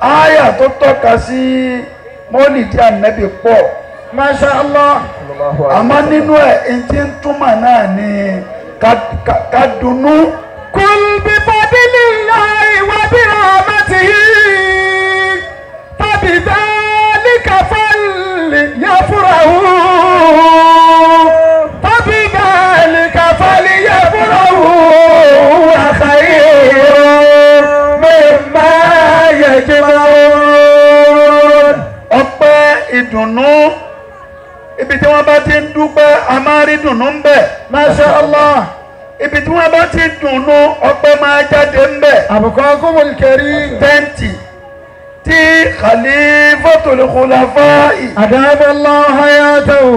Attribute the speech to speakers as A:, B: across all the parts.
A: Áyà tó tọ́ka sí mọ́lìdí ànábì pọ̀.
B: Masha Allah.
A: Àmọ́ nínú ẹ̀ ń tí ń túmọ̀ náà ni ká dunnú.
B: Kul bi fadlillahi wa bi rahmatihi fabidhalika falyafrahu fabidhalika falyafrahu wa khayrun mimma yajma'un.
A: Ọpẹ́ ìdùnnú, ibi tí wọ́n bá ti ń dúpẹ́ a máa rí dùnnú ń bẹ̀.
B: Masha Allah.
A: Ibi tí wọ́n bá ti dùnnú ọpẹ́ máa jáde ń bẹ̀.
B: Abqakumul karim.
A: Tẹ́ǹtì tí Khalifatul Khulafai.
B: Adama Allah hayatahu.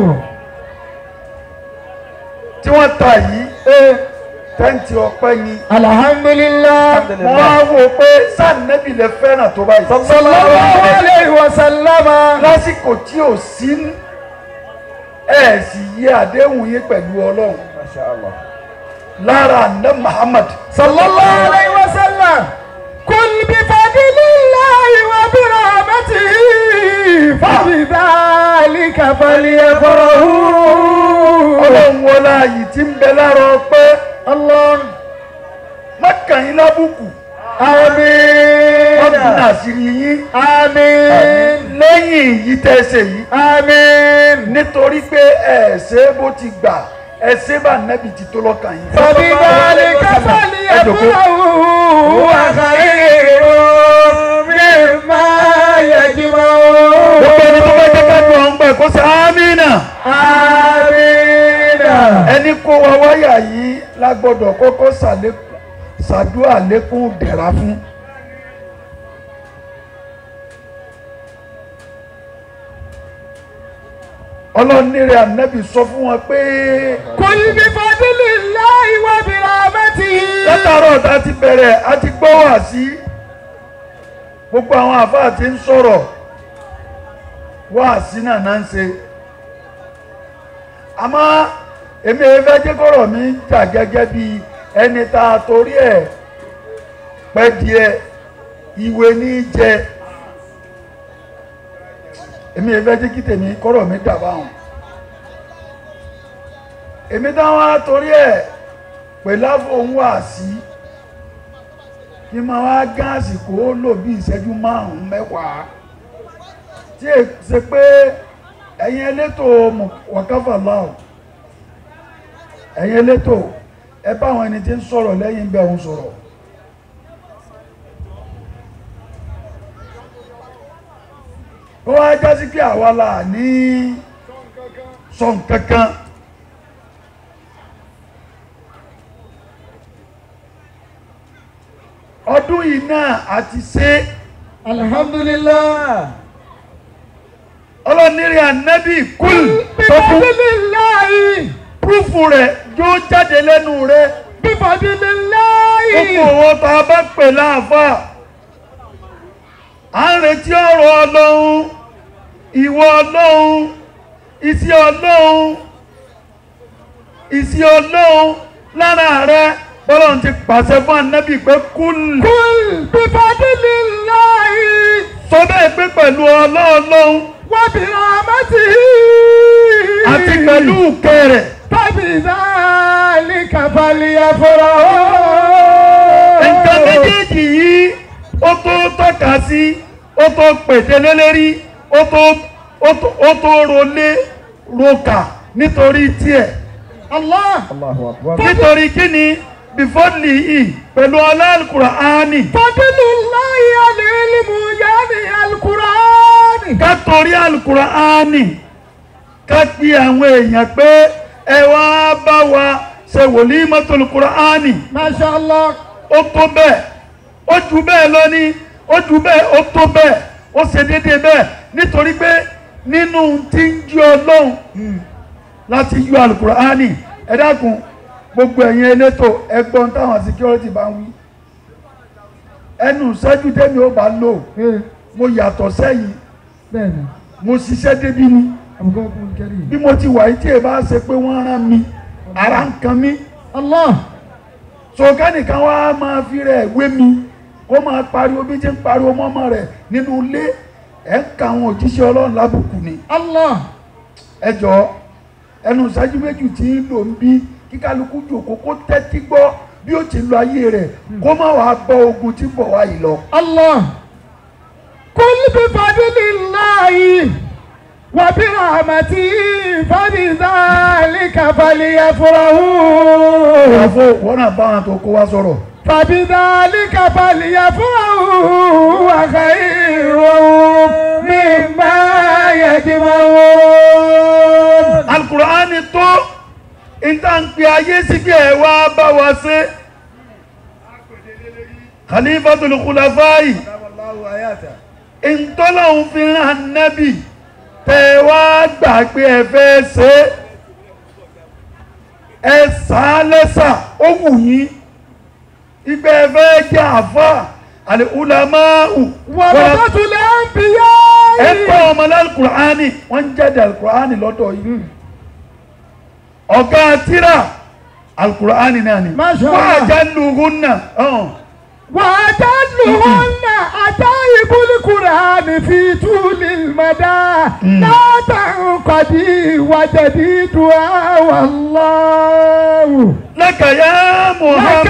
A: Tí wọ́n ta yìí, tẹ́ǹtì ọpẹ́ ni.
B: Alhamdulillah.
A: Wọ́n á wò pé sànẹ́bì lè fẹ́ràn tó báyìí.
B: Sallallahu alayhi wa sallam.
A: Lásìkò tí ò sí ẹ̀ sì yí àdéhùn yín pẹ̀lú Ọlọ́run.
C: Masha Allah.
A: Lára àná Muhammad.
B: Sallallahu alayhi wa sallam. Kul bi fadlillahi wa bi rahmatihi fabidhalika falyafrahu.
A: Ọlọ́run wọlé ààyè tí ń bẹ lára ọpẹ́.
B: Allah.
A: Má kàn yín lábùkù.
B: Àmín.
A: Wọ́n tún àṣírí yín.
B: Àmín.
A: Lẹ́yìn èyí tẹ́ ẹ ṣe yìí.
B: Àmín.
A: Nítorí pé ẹ ṣe bó ti gbà, ẹ ṣe bá nẹ́bì ti tó lọ́kàn yín.
B: Fabidhalika falyafrahu wa khayrun mimma yajma'un.
A: Gbogbo ẹni tó bá jẹ́ ká dùn ọ̀hún pẹ̀ kó ṣe àmínà.
B: Àmínà.
A: Ẹni kó wa wáyà yìí la gbọ́dọ̀ kọ́kọ́ ṣàdúrà lékún dẹ̀ra fún. Ọlọ́nìrè ànábì sọ fún wọn pé.
B: Kul bi fadlillahi wa bi rahmatihi.
A: Látàárọ̀ tá a ti bẹ̀rẹ̀ a ti gbọ́ wá sí. Gbogbo àwọn àfáà ti ń sọ̀rọ̀ wá sí náà náà ń ṣe. Àmọ́ èmi ẹ fẹ́ jẹ́ kọ́rọ̀ mi jà gẹ́gẹ́ bí ẹni tá a torí ẹ̀ pẹ́ díẹ̀ ìwé ní í jẹ. Èmi ẹ fẹ́ jẹ́ kí tèmi kọ́rọ̀ mi dà báwọn. Èmi táwọn á torí ẹ̀ pẹ̀lú àfọ̀hún wá sí kí n máa wá gáàsì kó lò bí ìṣẹ́jú márùn-ún mẹ́wàá tí è ṣe pé ẹ̀yin elétò wàkàfà láò, ẹ̀yin elétò ẹ bá àwọn ẹni tí ń sọ̀rọ̀ lẹ́yìn bẹ́ẹ̀ ń sọ̀rọ̀. Ó wá jásí pé àwa là ní sọ nǹkan kan. Ọdún yìí náà a ti ṣe.
B: Alhamdulillah.
A: Ọlọ́nìrì ànábì kúl tó fún.
B: Bifadlillahi.
A: Púrúfù rẹ̀ yóò jáde lẹ́nu rẹ̀.
B: Bifadlillahi.
A: Gbogbo owó tá a bá pè láàfáà. À ń retí ọ̀rọ̀ Ọlọ́run, ìwọ Ọlọ́run, iṣẹ́ Ọlọ́run, iṣẹ́ Ọlọ́run lára rẹ̀. Bọ́lọ́run ti pàṣẹ fún ànábì pé kúl.
B: Kul bifadlillahi.
A: Sọ bẹ́ẹ̀ pé pẹ̀lú Ọlọ́run.
B: Wa bi rahmatihi.
A: Àti pẹ̀lú ìkẹ́ rẹ̀.
B: Fabidhalika falyafrahu.
A: Nǹkan méjèèjì yìí ó tó tọ́ka sí, ó tó pète lélẹ́rí, ó tó rolé roka nítorí tiẹ̀.
B: Allah.
C: Allahu akbar.
A: Nítorí kí ni bifọ́dìlì yìí pẹ̀lú Al-Qur'ani.
B: Fadlillahi al-ilmu yani al-Qur'ani.
A: Ká torí Al-Qur'ani ká pe àwọn èèyàn pé ẹ wá bá wa ṣe wòlímọ́tul Qur'ani.
B: Masha Allah.
A: Ó tó bẹ́ẹ̀, ó ju bẹ́ẹ̀ lọ ní, ó ju bẹ́ẹ̀, ó tó bẹ́ẹ̀, ó ṣe déédéé bẹ́ẹ̀ nítorí pé nínú tí ń jí Ọlọ́run láti yọ Al-Qur'ani. Ẹ dákun gbogbo ẹ̀yin elétò ẹgbọ́n táwọn security bá ń wí. Ẹnu ìṣẹ́jú tẹ́mi ó bá lò, mo yàtọ̀ sẹ́yìn, mo ṣiṣẹ́ débi ni. Bí mo ti wà yìí tí ẹ bá ṣe pé wọ́n rán mi, ara ń kan mi.
B: Allah.
A: So kánìkan wá máa fi rẹ̀ wé mi. kó máa pariwo bí ti ń pariwo mọ́mọ́ rẹ̀ nínú ilé ẹ̀ ń ka àwọn òjíṣẹ́ Ọlọ́run lábùkù ni.
B: Allah.
A: Ẹ jọ̀ọ́ ẹnu ìṣẹ́jú méjì tí ń lò ń bí kíkálukú jòkó kó tẹ́tí gbọ́ bí ó ti lo ayé rẹ̀ kó má wàá gbọ́ ogun tí bọ̀ wá yìí lọ.
B: Allah. Kul bi fadlillahi wa bi rahmatihi fabidhalika falyafrahu.
A: Ìyàfó wọn náà bá wọn tó kó wá sọ̀rọ̀.
B: Fabidhalika falyafrahu wa khayrun mimma yajma'un.
A: Al-Qur'ani tó ìtànpé ayé síbi ẹ̀ wá bá wa ṣe. Khalifatul Khulafai ìtọ́lọ́hún fi rán Nábì tẹ wá gbà pé ẹ fẹ́ ṣe ẹ sá lẹ́sà ó wù yín ìgbẹ́ ẹ fẹ́ jẹ́ àfà al-ulama'u
B: Warasatul anbiya.
A: Ẹ kọ́ ọmọ lálùkùránì wọ́n ń jáde alùkùránì lọ́dọ̀ yìí ọ̀gá tíra alùkùránì náà ni
B: Masha
A: wọ́n
B: Allah.
A: àjà lùhùn náà.
B: وأدلهن عجائب القرآن في طول المدى لا تنقضي وجديدها والله
A: لك يا
B: لك يا
A: محمد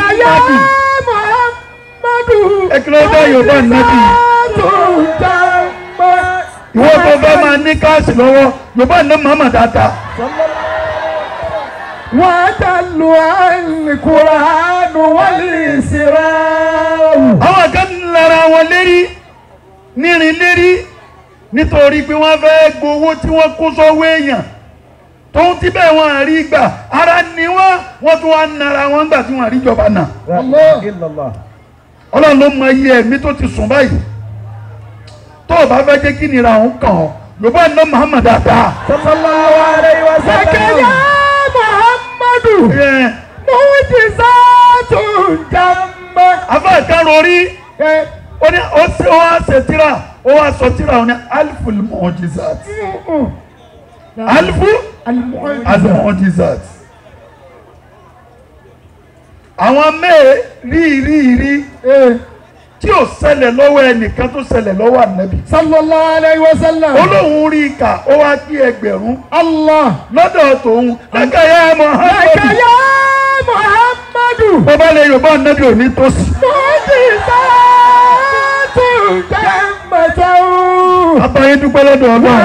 B: محمد
A: Ẹ kí ló dé Yorùbá Nábì? Ìwọ tó fẹ́ máa ní káàsì lọ́wọ́ Yorùbá ní Muhammad dáadáa.
B: وأدلها القرآن والإسراء.
A: Àwọn kan ń lara wọn lérí nírin lérí nítorí pé wọ́n fẹ́ gbowó tí wọ́n kó sọ́wọ́ èèyàn tóun ti bẹ́ẹ̀ wọ́n àrí gbà ara ni wọ́n wọ́n tún wá ń nara wọn gbà tí wọ́n àrí ìjọba náà. Ọlọ́run ló mọ iye ẹ̀mí tó ti sùn báyìí tó o bá fẹ́ jẹ́ kí nira òun kàn ọ́ Yorùbá ní Muhammad dáadáa.
B: Sallallahu alayhi wa sallam. Laka ya Muhammadu. Mu'jizatun jamma.
A: Afa kan rori ó ní ó ṣe ó wá ṣe tíra ó wá sọ tíra ó ní aliful mu'jizat alifu al-mu'jizat. Àwọn mẹ́ẹ̀ rí rí rí tí ò ṣẹlẹ̀ lọ́wọ́ ẹnìkan tó ṣẹlẹ̀ lọ́wọ́ ànábì.
B: Sallallahu alayhi wa sallam.
A: Olóhùn rí i kà ó wá kí ẹgbẹ̀rún.
B: Allah.
A: Lọ́dọ̀ tòun laka ya Muhammadu.
B: Laka ya Muhammadu.
A: Bàbá lè Yorùbá ànábì ò ní tòsí.
B: Mu'jizatun jammatan.
A: Àbáyé dúpẹ́ lọ́dọ̀ Ọlọ́run.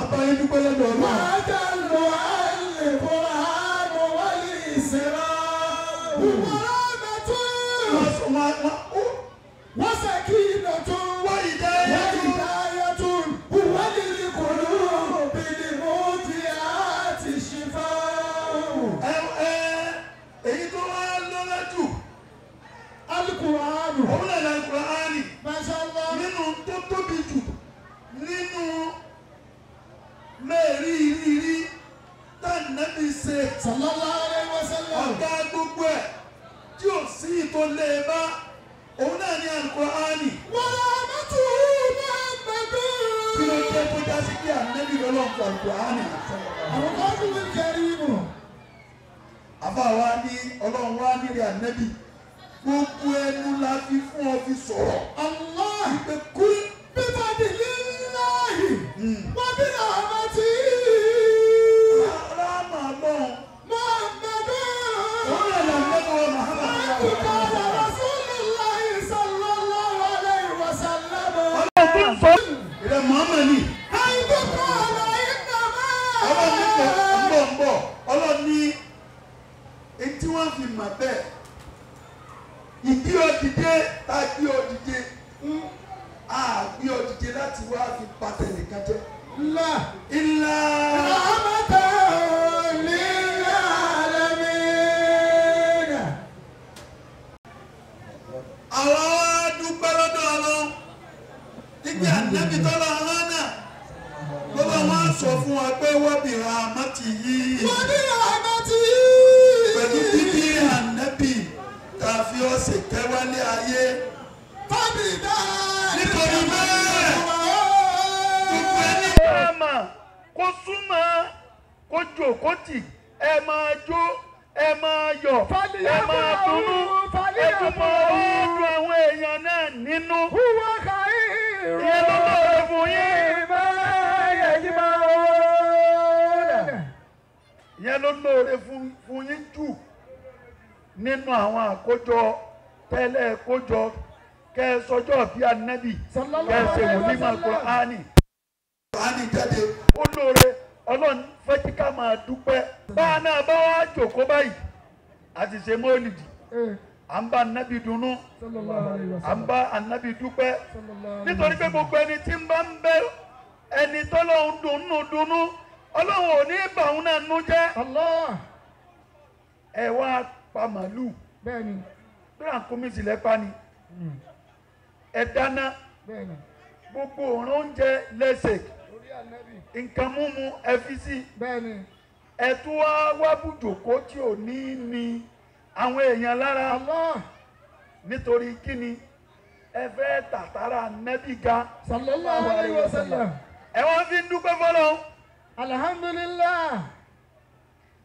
A: Àbáyé dúpẹ́ lọ́dọ̀ Ọlọ́run. Èyí tó wá lọ́lá jù òun náà Al-Qur'ani nínú tó tóbi jù nínú mẹ́rìírí tànàbí ṣe ọ̀gá gbogbo ẹ̀ tí ò sí ìtò lè bá òun náà ní Al-Qur'ani. Kí ló dé tó já sí kí ànábì lọ́lọ́ fún Al-Qur'ani? Àbá wa ní Ọlọ́run wa nílé ànábì gbogbo ẹnu la fi fún ọ fi sọ̀rọ̀.
B: Allah
A: Ìpè kú.
B: bifadlillahi wa bi rahmatihi
A: Rámà lọ́run.
B: Muhammadun
A: Òun náà là nẹ́bọ̀ Muhammad.
B: qala Rasulillahi sallallahu alayhi wa sallam.
A: Ọlọ́run tó ń sọ. Ìrẹ̀ Muhammad ni.
B: Haythu qala innama.
A: Ọlọ́run ní kò ń bọ̀ ń bọ̀. Ọlọ́run ní etí wọ́n fi mà bẹ́ẹ̀. Ìgbé ọdìdé tá a gbé ọdìdé. A gbé ọdìdé láti wá fi pàtẹ nìkan jẹ́.
B: La
A: Ilá.
B: rahmatan lil alamin.
A: Àwa wá dúpẹ́ lọ́dọ̀ Ọlọ́run. Ìgbé ànábì tọ́lá ọ̀rán náà. Lọ́wọ́ wọn sọ fún wa pé wọ́n bì ra àmọ́tì yìí.
B: Wa bi rahmatihi.
A: Pẹ̀lú bíbí ànábì tá a fi ọ̀sẹ̀ kẹwálé ayé.
B: Fabidhalika
A: Nítorí bẹ́ẹ̀. Gbogbo ẹni máa mà kó súnmọ́ kó jòkó tì ẹ máa jó Ẹ máa yọ̀, ẹ máa dunnú, ẹ tún máa dùn àwọn èèyàn náà nínú.
B: Huwa khairu
A: Ìyẹn ló lóore fún yín.
B: mimma yajma'un.
A: Ìyẹn ló lóore fún yín jù nínú àwọn àkójọ tẹ́lẹ̀ kójọ kẹ́ ẹ sọjọ́ bí Ànábì, kẹ́ ẹ ṣe wòlímọ̀ Kùránì. Kùránì jáde ó lóore. Ọlọ́run fẹ́ kí ká máa dúpẹ́. Bá a náà bá wá jòkó báyìí, a ti ṣe mọ́lìdì, à ń bá Ànábì dunnú, à ń bá Ànábì dúpẹ́. Nítorí pé gbogbo ẹni tí ń bá ń bẹ ẹni tọ́lọ́run dunnú dunnú, Ọlọ́run ò ní bà òun náà nú jẹ́. Ẹ wá pa màlúù,
B: Bẹ́ẹ̀ni.
A: bí ràkúnmí sílẹ̀ pa ni, ẹ dáná,
B: Bẹ́ẹ̀ni.
A: gbogbo òrùn oúnjẹ lẹ́sẹ̀,
B: Orí Ànábì.
A: nǹkan múmu ẹ fi sí,
B: Bẹ́ẹ̀ni.
A: ẹ tún wá wá bùjòkó tí ò ní ní àwọn èèyàn lára.
B: Allah.
A: Nítorí kíni? Ẹ fẹ́ tàtàrà Ànábì ga.
B: Sallallahu alayhi wa sallam.
A: Ẹ wọ́n fi ń dúpẹ́ fọlọ́run.
B: Alhamdulillah.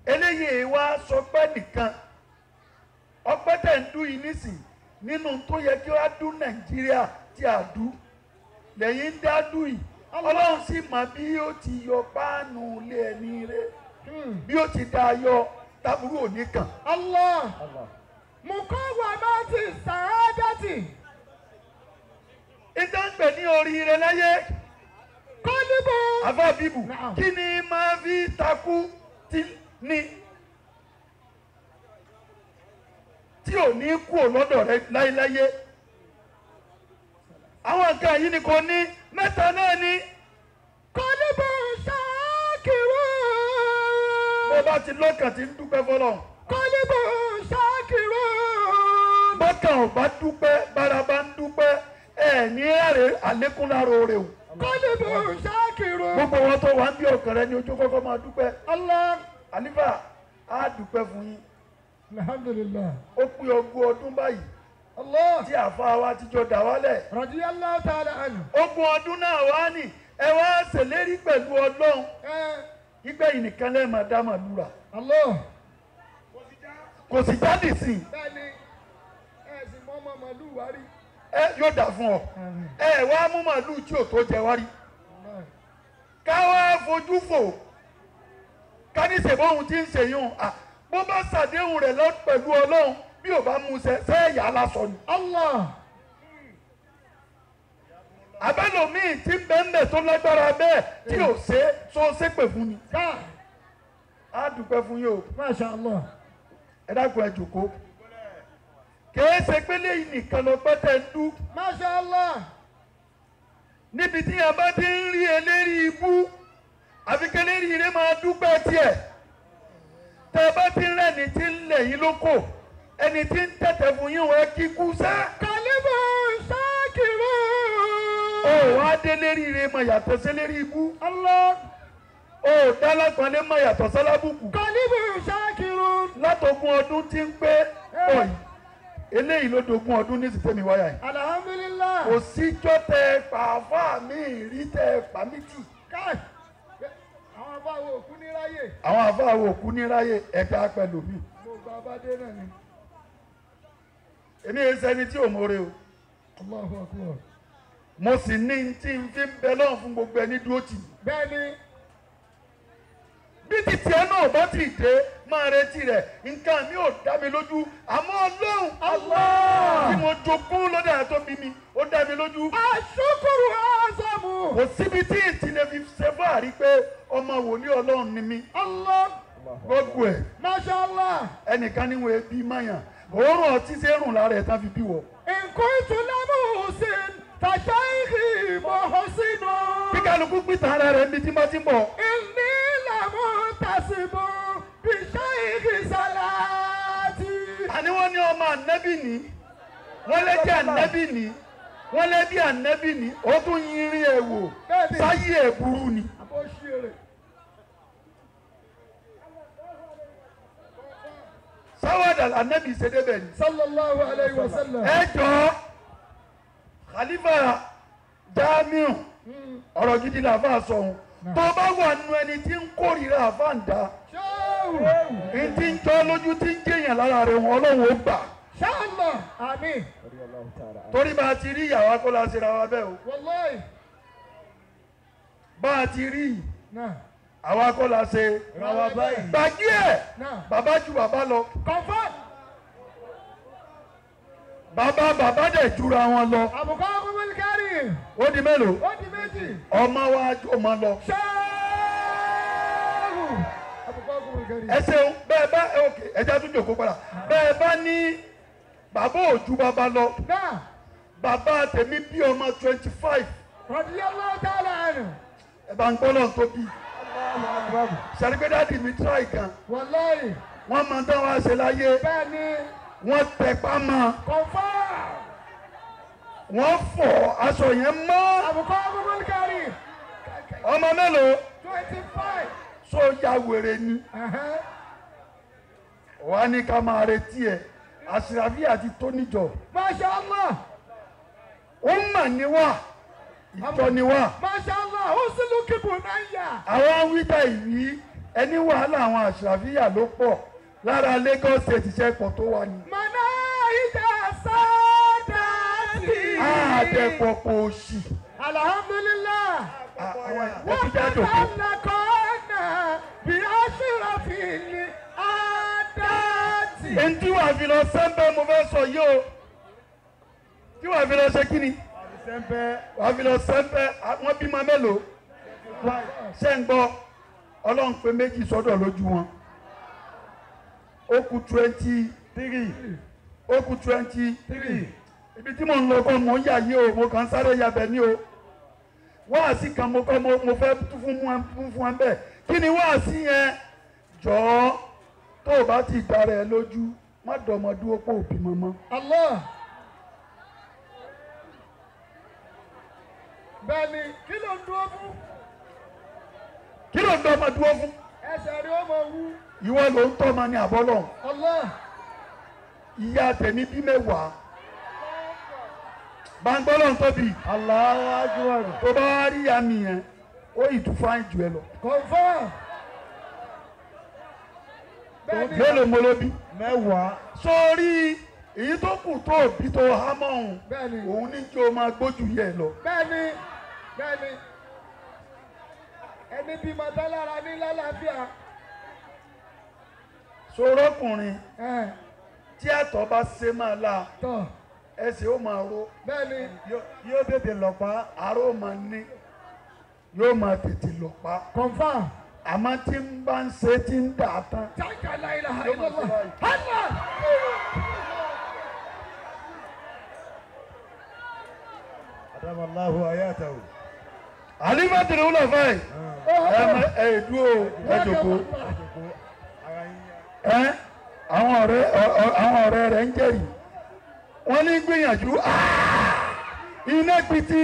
A: Eléyìí wá sọpẹ́ nìkan, ọpẹ́ tẹ̀ ń dún yìí nísìn nínú tó yẹ kí wàá dún Nàìjíríà tí a dún lẹ́yìn ń dá dún yìí. Ọlọ́run sì mọ bí ó ti yọ páànù ilé ẹni rẹ, bí ó ti dá a yọ táburú òní kàn.
B: Allah. Muqawamati sa'adati.
A: Ìtànpẹ̀ ní oríire láyé.
B: Kọ́líbù.
A: Àfáà Bíbù,
B: Naam.
A: kí ni máa fi takú tí ní tí ò ní kú lọ́dọ̀ rẹ láéláyé? Àwọn nǹkan yìí ni kò ní mẹ́ta náà ni.
B: Kọ́líbù ṣáàkìrù.
A: Bó bá ti lọ́kàn tí ń dúpẹ́ fọlọ́run.
B: Kọ́líbù ṣáàkìrù.
A: Bọ́kàn ò bá dúpẹ́, bára bá ń dúpẹ́, ẹ̀ ní àrè àlékún lára oore o.
B: Kọ́líbù ṣáàkìrù.
A: Gbogbo wọn tó wà ń bí ọkàn rẹ ní ojú kọ́kọ́ máa dúpẹ́.
B: Allah.
A: Àlífà, á dúpẹ́ fún yín.
B: Alhamdulillah.
A: Ó pé ogún ọdún báyìí
B: Allah.
A: tí àfa wa ti jọ dà wálẹ̀.
B: Radiyallahu ta'ala anhu.
A: Ogún ọdún náà wá ní ẹ wá ṣèlérí pẹ̀lú Ọlọ́run. Ìgbẹ̀yìn nìkan lẹ́ẹ̀ máa dá màlúù rà.
B: Allah.
A: Kò sì jáde sí i.
B: Bẹ́ẹ̀ni, ẹ sì mọ́ ọmọ màlúù wá rí.
A: Ẹ yóò dà fún ọ. Ẹ wá mú màlúù tí ò tó jẹ wá rí. Ká wá fojú fò. Ká ní ṣèbóhun tí ń ṣèyún. Bó bá ṣàdéhùn rẹ̀ lọ pẹ̀lú Ọlọ́run bí ò bá mú ṣẹ sẹ́ẹ̀yà lásọ ni.
B: Allah.
A: Abẹ́lòmíì tí ń bẹ́ńbẹ̀ tó lágbára bẹ́ẹ̀ tí ò ṣe é tó ṣépè fún ni.
B: Ká.
A: Á dúpẹ́ fún yín o.
B: Masha Allah.
A: Ẹ dákun ẹ jòkó. Kèé ṣe pé léyìn nìkan lọ pẹ́ tẹ̀ ń dú.
B: Masha Allah.
A: Níbi tí a bá ti ń rí eléri ibú, àfi kéléri ire máa dúpẹ́ tiẹ̀. Tẹ́ ẹ bá ti ń rẹ́ni tí ń lẹ̀ yín lóko, ẹni tí ń tẹ̀tẹ̀ fún yín wọ́n kíkú sá.
B: Kọ́líbù ṣáàkìrù.
A: Ó wá dé lérí ire mọ̀ yàtọ̀ sí lérí ibú.
B: Allah.
A: Ó dálápọ̀nlé mọ̀ yàtọ̀ sálábùkù.
B: Kọ́líbù ṣáàkìrù.
A: Látọ̀gún ọdún tí ń pé pọ̀ yìí, eléyìí ló dogún ọdún ní sísèmi wáyà yìí.
B: Alhamdulillah.
A: Kò síjọ́ tẹ pàáfà mi rí tẹ pa mí tì.
B: Káì. Àwọn afáwo òkú ní ráyè.
A: Àwọn àfáà wo òkú ní ráyè ẹ̀ka pẹ̀lú mi.
B: Gbogbo abádé náà ni.
A: Èmi yẹn sẹ́ni tí ò mọ̀re o.
B: Allahu akbar.
A: Mo sì ní tí n fi ń bẹ lọ́run fún gbogbo ẹni dúró tì.
B: Bẹ́ẹ̀ni.
A: Bí títí ẹ náà bá ti dé, máa retí rẹ̀, nǹkan mi ò dá mi lójú, àmọ́ Ọlọ́run
B: Allah.
A: tí mo jogún lọ́dọ̀ àtọ́ bí mi, ó dá mi lójú.
B: Àṣukuru azamu.
A: Kò síbi tí ìtìlẹ̀ fi ṣe fáàrí pé ọmọ wòlíì Ọlọ́run ni mí.
B: Allah.
A: Gbogbo ẹ̀.
B: Masha Allah.
A: Ẹnìkan níwọ̀n ebi mayàn, òórùn ọtí ṣe é rùn lára ẹ̀ tán fi bí wọ.
B: In kuntu lamuhsin fashaykhi muhsinu.
A: Bí kálukú pìtàn ara rẹ̀ níbi tí bá ti ń bọ̀.
B: Inni lamuntasibun bi shaykhi salati.
A: Àní wọ́n ní ọmọ ànẹ́bì ní, wọ́n lẹ́jẹ̀ ànẹ́bì ní, wọ́n lẹ́bí ànẹ́bì ní, ó tún yinrin ẹ̀ wò, sáyé ẹ̀ burú ni.
B: Àbó ṣí èrè.
A: Sáwádà ànẹ́bì ṣe débẹ̀ ni.
B: Sallallahu alayhi wa sallam.
A: Ẹ jọ̀ọ́, Khalifa Jamiu, ọ̀rọ̀ gidi la fà sọ òun. Tó bá wà nù ẹni tí ń kórìíra àfáàǹdà.
B: Ṣé
A: N tí ń jọ́ lójú tí ń jẹ̀yàn lára rẹ̀ wọn Ọlọ́run ó gbà.
B: Inshallah. Àmín.
A: Torí bá a ti rí ìyàwó akọ́lá ṣe ra wa bẹ́ẹ̀ o.
B: Wallahi.
A: Bá a ti rí àwa akọ́lá ṣe
C: ra wa báyìí.
A: Gbàgbé ẹ̀ bàbá ju bàbá lọ.
B: Confirm.
A: Bàbá bàbá dẹ̀ jura wọn lọ.
B: Àbùkọ́ ọkùnrin kárì.
A: Ó di mélòó?
B: Ó di méjì.
A: Ọmọ wa ọmọ lọ.
B: Ṣéèrù. Àbùkọ́ ọkùnrin kárì.
A: Ẹ ṣeun bẹ́ẹ̀ bá òkè ẹja tún jòkó padà. Bẹ́ẹ̀ bá ní bàbá ò ju bàbá lọ. Bàbá tèmi bí ọmọ 25.
B: Radiyallahu ta'ala anhu.
A: Ẹ bá ń gbọ́ náà tó bí. Ṣàrígbé dáàdì mi tíráì kan.
B: Wallahi.
A: Wọ́n máa ń tán wá ṣe láyé.
B: Bẹ́ẹ̀ni.
A: Wọ́n tẹpá mọ́.
B: Confirm.
A: Wọ́n fọ aṣọ yẹn mọ́.
B: Àbùkọ́ ọkùnrin kárì.
A: Ọmọ mélòó?
B: 25.
A: So ya wèrè ni. Wàá ní ká máa retí ẹ. Àṣìráfíà àti tó níjọ.
B: Masha Allah.
A: Ó mà ní wá. Ìjọ ni wá.
B: Masha Allah. Ó sì lù kíbù náà yà.
A: Àwọn wíjà ìwí ẹni wàhálà àwọn àṣìráfíà ló pọ̀ lára Lagos State iṣẹ́ pọ̀ tó wà ní.
B: Mọ̀nà ìjà sádàtì.
A: Àdẹ̀pọ̀ kò sí.
B: Alhamdulillah.
A: Wọ́n ti jáde òkú.
B: Wọ́n kọ́nà bí aṣírafìlì àdáàtì.
A: Ntí wàá fi lọ sẹ́ńpẹ́ mo fẹ́ sọ yìí o. Tí wàá fi lọ ṣe kí ni? Wàá fi lọ sẹ́ńpẹ́ wọ́n bímọ mélòó? Ṣé ń gbọ́? Ọlọ́run pé méjì sọ́dọ̀ lójú wọn. Ó kù 23. Ó kù 23. Ibi tí mò ń lọ kọ́ mò ń yà yí o, mo kàn ń sáré yabẹ̀ ní o. Wáàsí kan mo kọ́ mo fẹ́ fún ẹ bẹ́ẹ̀. Kí ni wáàsí yẹn? Jọ̀ọ́ tó o bá ti dára ẹ lójú, má dọ̀mọ́ dúró pé òbí mọ́mọ́.
B: Allah. Bẹ́ẹ̀ni, kí ló ń dúró fún?
A: Kí ló ń dọ́mọ dúró fún?
B: Ẹsẹ̀ rí ó mọ̀ wú.
A: Ìwọ ló ń tọ́mọ ní àbọ́lọ̀.
B: Allah.
A: Ìyá tèmi bí mẹ́wàá. Bàǹgbọ́lọ̀ ń tóbi.
C: Allahu Akbar.
A: Tó bá rí ìyá mi yẹn, ó ìtú fáìn jù ẹ lọ.
B: Confirm. Bẹ́ẹ̀ni.
A: Mélòó mo ló bí?
C: Mẹ́wàá.
A: Sórí èyí tó kù tó bí tó há mọ́ òun.
B: Bẹ́ẹ̀ni.
A: Òun ní kí o máa gbójú yẹ lọ.
B: Bẹ́ẹ̀ni. Bẹ́ẹ̀ni. Ẹni bímọ tán lára ní lálàáfíà.
A: Sorọ́kùnrin tí àtọ̀ bá ṣe máa la ẹsẹ̀ ó máa ro.
B: Bẹ́ẹ̀ni.
C: Yóò tètè lọ́pa.
A: Aró máa ní yóò máa tètè lọ́pa.
B: Confirm.
A: Àmọ́ tí ń bá ń ṣe tí ń dà tán.
B: Jákè la ilaha illallah. Hánà.
C: Adamallahu ayatahu.
A: Àlífà tèrè wúlò fáì. Ẹ dúró ẹ jòkó. Ẹ àwọn ọ̀rẹ́ rẹ̀ ń jẹ́rìí. Wọ́n ní gbìyànjú iná pitì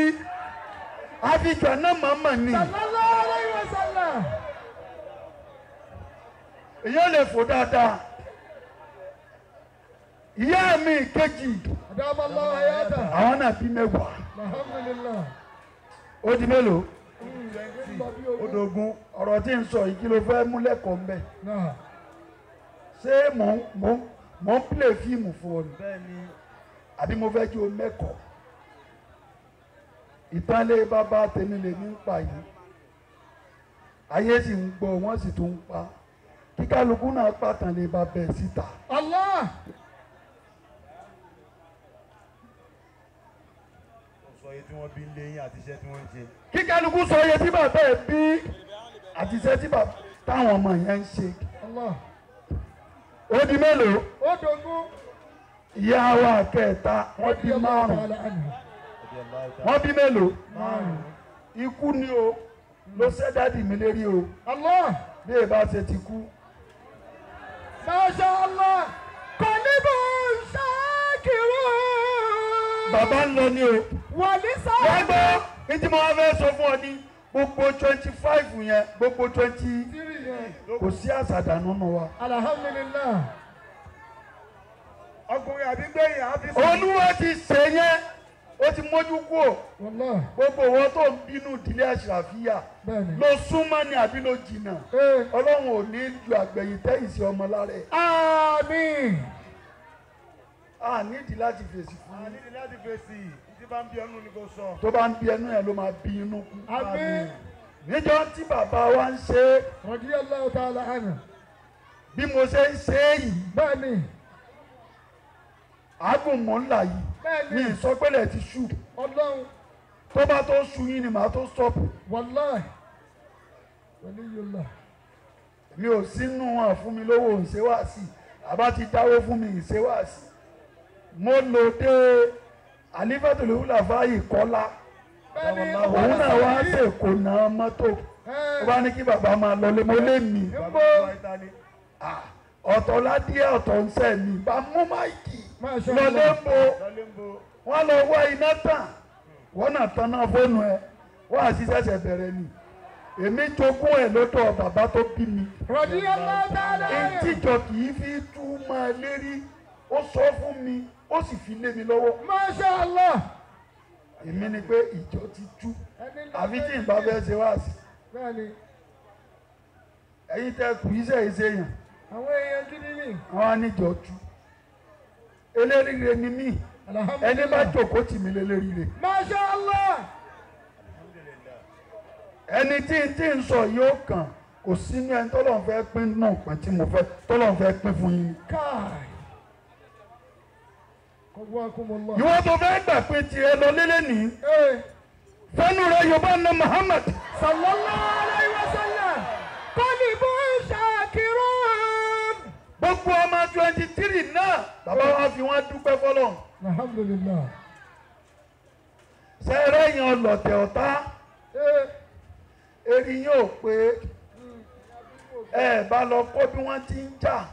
A: àfijọ́ náà màmá ni.
B: Sallallahu alayhi wa sallam.
A: Èyí ò lè fò dáadáa. Ìyá mi kejì.
B: Adamallahu ayatahu.
A: Àwọn náà bí mẹ́wàá.
B: Alhamdulillah.
A: Ó di mélòó?
C: Ó dogun.
A: Ọ̀rọ̀ tí ń sọ yìí kí ló fẹ́ mú lẹ́kọ̀ọ́ mbẹ́? Ṣé mò ń play fíìmù fún ọ ni?
C: Bẹ́ẹ̀ni.
A: Àbí mo fẹ́ kí o mẹ́kọ̀ọ́? Ìtànlé bàbá tèmi lèmi ń pa yìí. Ayé sì ń gbọ́ wọ́n sì tún ń pa. Kíkálukú náà pàtàn lè bá bẹ̀ síta.
B: Allah.
C: Sọ iye tí wọ́n bí ń lé yín àti iṣẹ́ tí wọ́n ń ṣe.
A: Kíkálukú sọ iye tí bàbá ẹ̀ bí àti iṣẹ́ tí bàbá táwọn ọmọ yẹn ń ṣe.
B: Allah.
A: Ó di mélòó?
B: Ó dogun.
A: Ìyá wa kẹta wọ́n bí márùn-ún. Wọ́n bí mélòó?
B: Márùn-ún.
A: Ikú ni o ló ṣẹ́ dádì mi lérí o.
B: Allah.
A: Bí ẹ bá ṣe ti kú.
B: Masha Allah. Kọ́líbù ṣáàkìrù.
A: Bàbá ń lọ ní o.
B: Wọ̀lí sáà.
A: Wọ́n gbọ́ ní tí mo wá fẹ́ sọ fún ọ ní gbogbo 25 yẹn gbogbo 20 kò sí àṣàdà nínú wa.
B: Alhamdulillah.
C: Ọkùnrin àbí gbẹ̀yìn àfi.
A: Olúwa ti ṣe yẹn. Ó ti mójú kúò.
B: Wallahi.
A: Gbogbo wọn tó ń bínú ìdílé Àṣàràfíà
B: Bẹ́ẹ̀ni.
A: ló súnmọ́ ni àbí ló jìnnà. Ọlọ́run ò ní ju àgbẹ̀yìn tẹ́yìn sí ọmọ lára ẹ̀.
B: Àmín.
A: A nídìí láti fèsì fún
C: A
A: yín.
C: nídìí láti fèsì. Tí bá ń bí ẹnu ni kò sọ.
A: Tó bá ń bí ẹnu ẹ̀ ló máa bí inú kú.
B: Àmín.
A: Níjọ́ tí bàbá wa ń ṣe é,
B: Radiyallahu ta'ala anhu.
A: bí mo ṣe ń ṣe é yìí,
B: Bẹ́ẹ̀ni.
A: àágùn mò ń là yìí.
B: Bẹ́ẹ̀ni.
A: Mi ì sọ pé lẹ̀ ti ṣú.
B: Ọlọ́run.
A: Tó bá tó ṣú yín ni màá tó stọ́pù.
B: Wallahi. Waliyullah.
A: Mi ò sínú hàn fún mi lówó ìṣe wá sí. Àbá ti dáwó fún mi ìṣe wá sí. Mo lò dé Àlífàtòlù Wúlàfáì Kọ́lá.
B: Bẹ́ẹ̀ni.
A: Òun náà wá ṣèkó náà mọ́tò. Ó bá ní kí bàbá máa lọlé mo lé mi.
C: Bàbá wa Italy.
A: Ọ̀tọ̀ ládìẹ ọ̀tọ̀ ń sẹ̀ mi. Bá mú máìkì
B: Masha
A: lọlé
B: Allah.
A: ń bo.
C: Lọlé ń bo.
A: Wọ́n lọ wá iná tàn. Wọ́n náà tan náà fóònù ẹ̀. Wọ́n àti ṣẹ̀ṣẹ̀ bẹ̀rẹ̀ ni. Èmi jogún ẹ̀ lọ́dọ̀ bàbá tó bí mi.
B: Radiyallahu ta'ala anhu.
A: Ntíjọ kì í fi tú máa lérí. Ó sọ fún mi, ó sì fi lé mi lọ́wọ́.
B: Masha Allah.
A: Èmi ni pé ìjọ ti tú.
B: Ẹni lọ
A: Àfi tí ìbá fẹ́ ṣe wá sí.
B: Bẹ́ẹ̀ni.
A: Ẹ̀yin tẹ kù iṣẹ́ ìṣe yàn.
B: Àwọn èèyàn gidi ni.
A: Àwọn àníjọ tú. Eléríire ni mí. Ẹni bá jòkó tì mí léléríire.
B: Masha Allah.
A: Ẹni tí n tí ń sọ yóò kàn kò sínú ẹni tọ́lọ́run fẹ́ pín náà pín tí mo fẹ́ tọ́lọ́run fẹ́ pín fún yín.
B: Káì. Qawwakumullah.
A: Ìwọ tó fẹ́ gbà pé tiẹ̀ lọ lélẹ̀ ní. Fẹ́nu rẹ̀ Yorùbá ní Muhammad.
B: Sallallahu alayhi wa sallam. Qalbun shakirun.
A: Gbogbo ọmọ 23 náà bàbá wa fi wọ́n dúpẹ́ fọlọ́run.
B: Alhamdulillah.
A: Sẹ́rẹ́ yẹn ọlọ̀tẹ̀ ọ̀tá eri yóò pé ẹ bá lọ kọ́ bí wọ́n ti ń jà.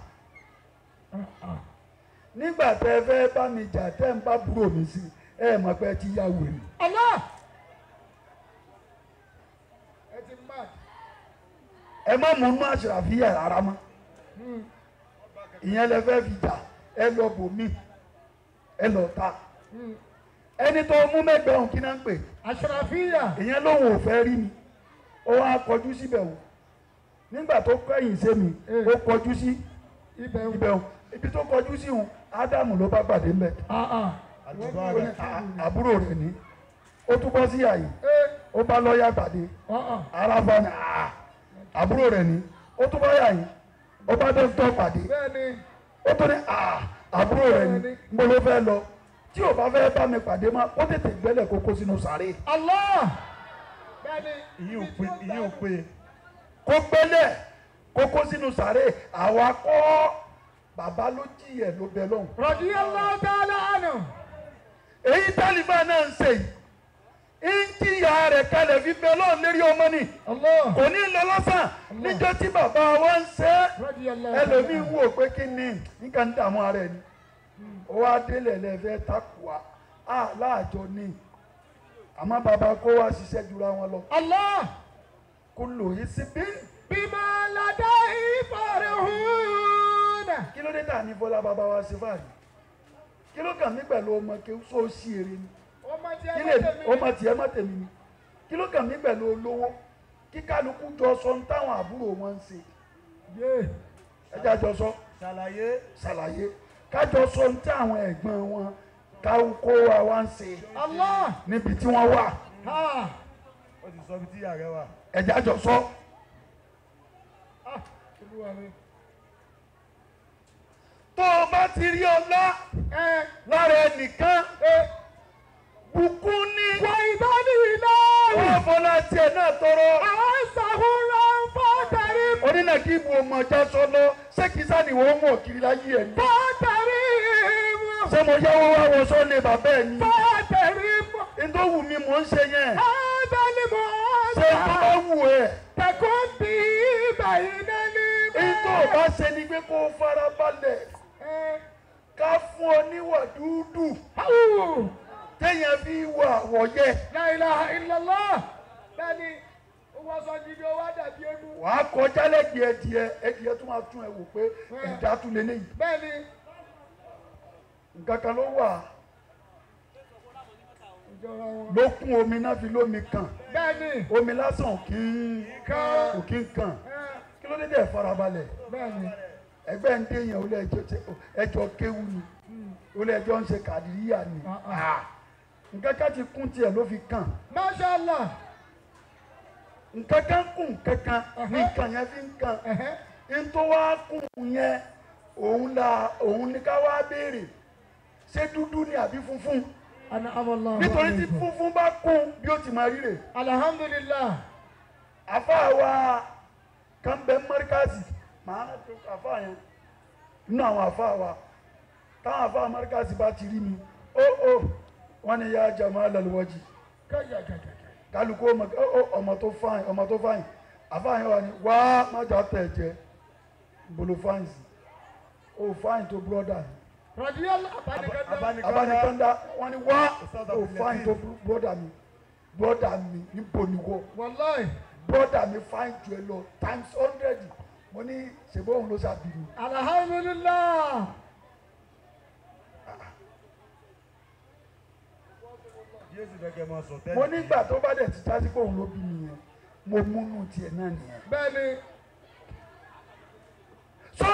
A: Nígbà tẹ́ fẹ́ bá mi jà tẹ́ ń bá búrò mi sí ẹ mọ̀ pé ẹ ti ya wèrè.
B: Allah. Ẹ ti mad.
A: Ẹ má mú inú Àṣàràfíà rárá mọ́. Ìyẹn lẹ fẹ́ fi jà ẹ lọ bò mí ẹ lọ ta. Ẹni tó mú mẹ́gbẹ̀rún kí náà ń pè.
B: Àṣàràfíà.
A: Ìyẹn lòun ò fẹ́ rí mi. Ó wá kọjú síbẹ̀ wò. Nígbà tó kẹ́yìn sí mi, ó kọjú sí ibẹ̀ wò. Ibi tó kọjú sí òun, Ádámù ló bá pàdé mbẹ̀. Àbúrò rẹ̀ ní. Ó tún bọ́ sí àyè. Ó bá lọ́ọ̀yà pàdé. Aráfa ni àbúrò rẹ̀ ní. Ó tún bọ́ yà yìí. Ó bá dókítà pàdé. Ó tún ní àbúrò rẹ̀ ní. Mo ló fẹ́ lọ. Tí ò bá fẹ́ bá mi pàdé mọ́, ó tètè gbẹ́lẹ̀ kókó sínú sàárè.
B: Allah.
C: Ìyín ò pé.
A: Kó gbẹ́lẹ̀ kókó sínú sàárè. Àwa kọ́ bàbá ló jìyẹ ló bẹ lọ́hùn.
B: Radiyallahu ta'ala anhu.
A: Èyí tálífà náà ń ṣe yìí. Ń jìyà rẹ̀ kalẹ̀ fi bẹ lọ́hùn lérí ọmọ ni. Kò ní lọ lọ́sàn. Níjọ́ tí bàbá wa ń ṣe é. Ẹlòmíín wò pé kí ni nǹkan ń dààmú ara ẹ̀ ni. Ó wá délẹ̀ lẹ́fẹ̀ẹ́ takùwà á láàjọ ní. Àmọ́ bàbá kó wá ṣiṣẹ́ jura wọn lọ.
B: Allah.
A: Kullu hisbin
B: bima ladayhi farihun.
A: Kí ló dé tà ní Fọlá bàbá wa ṣe fàáyì? Kí ló kàn mí pẹ̀lú ọmọ kí ó ṣí eré ni? Ọmọ tiẹ̀ má tèmi ni. Kí ló kàn mí pẹ̀lú olówó? Kí kálukú jọ sọ ń táwọn àbúrò wọn ń ṣe. Ẹ jẹ́ àjọ sọ.
C: Ṣàlàyé.
A: Ṣàlàyé. Kájọ sọ ń tí àwọn ẹ̀gbọ́n wọn káwó wa wá ń ṣe.
B: Allah.
A: Níbi tí wọ́n wà.
C: Ó ti sọ ibi tí ìyá rẹ wà.
A: Ẹ jẹ́ àjọ sọ. Tó o bá ti rí ọlá lára ẹnìkan bùkún ní.
B: Wà ìbáni ilé.
A: Wọ́n fọlá tiẹ̀ náà tọrọ.
B: Àwọn sàhúrà ń fọ́tẹ̀rí.
A: Onínà kí ibù ọmọ ọjà sọ lọ, ṣé kìí sá ni wọ́n mọ̀ kiri láyé ẹ̀ ni?
B: Fọ́tẹ̀rí.
A: Ṣé mo yáwó wá wọṣọ lé bàbá ẹ̀ ni?
B: Fọ́tẹ̀rí.
A: N tó wù mí mò ń ṣe yẹn.
B: Ádálí mò ń
A: Ṣé tó bá wù ẹ́?
B: Tẹ̀kọ́ bí báyìí náà ní.
A: N tó bá ṣe ni pé kó fara balẹ̀. Ká fún ọ níwà dúdú. Téèyàn fi wà wọ̀yẹ.
B: La ilaha illallah. Bẹ́ẹ̀ni, ó wá sọ gidi, ó wá dàbí eégún.
A: Wàá kọjá lẹ́gbẹ̀ẹ́ ẹdìẹ, ẹdìẹ tó máa tún ẹ wò pé ẹ̀dá tún lé léyìí.
B: Bẹ́ẹ̀ni.
A: Nǹkan kan ló wà. Ló kún omi náà fi lómi kàn.
B: Bẹ́ẹ̀ni.
A: Omi lásán kì í kàn. Kí ló dé dẹ̀ farabalẹ̀?
B: Bẹ́ẹ̀ni.
A: Ẹgbẹ́ ń déyàn ó lé ẹjọ́ kéwú ni. Ó lé ẹjọ́ ń ṣe kàdíríyà ni. Nǹkan kan ti kún tiẹ̀ ló fi kàn.
B: Masha Allah.
A: Nǹkan kan kún nǹkan kan ní nǹkan yẹn fi ń kàn. N tó wá kún yẹn òun ni ká wá béèrè. Ṣé dúdú ni àbí funfun? Nítorí tí funfun bá kún bí ó ti máa ríre.
B: Alhamdulillah.
A: Àfáà wa kan bẹ mọ́ríkàsì màá tó àfáà yẹn nínú àwọn àfáà wa táwọn àfáà mọ́ríkàsì bá ti rí mi ó wọ́n ní yá jamal alwaji kálukú ọmọ tó fáyìn ọmọ tó fáyìn àfáà yẹn wà ní wá májà tẹ̀ jẹ bolo fáyìn sí o fáyìn tó búrọ́dà yìí. Abanikanda wọ́n ní wá o fáyìn tó búrọ́dà mi níbo ni wọ́.
B: Wallahi.
A: Brother mi fine ju ẹ lọ times 100 mo ní ṣèbó òun ló ṣàbíyù.
B: Alhamdulillah.
A: Mo nígbà tó bá dẹ̀ ti jásí pé òun ló bí mi yẹn mo múnú tiẹ̀ náà nìyẹn.
B: Bẹ́ẹ̀ni.
A: So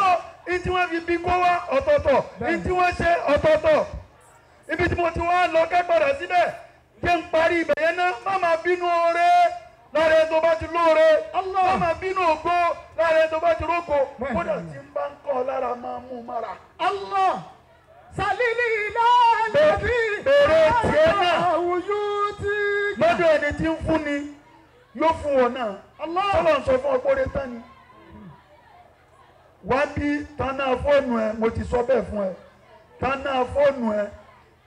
A: n tí wọ́n fi bí kó wá ọ̀tọ̀ọ̀tọ̀ n tí wọ́n ṣe ọ̀tọ̀ọ̀tọ̀ ibi tí mo ti wá lọ kẹ́gbọ̀dọ̀ síbẹ̀ jẹ́ n parí ibẹ̀ yẹn náà má máa bínú oore. Lára ẹ tó bá ti lóore, má máa bínú ògo, lára ẹ tó bá ti rógo, kódà tí ń bá ń kọ́ lára máa mú mára.
B: Allah salili lálẹ́bí
A: bèrè tiẹ̀ náà lọ́dọ̀ ẹni tí ń fún ni yóò fún wọn náà. Ọlọ́run sọ fún ọpọ́ rẹ tán ni. Wá bí tánà fóònù ẹ, mo ti sọ bẹ́ẹ̀ fún ẹ. Tánà fóònù ẹ,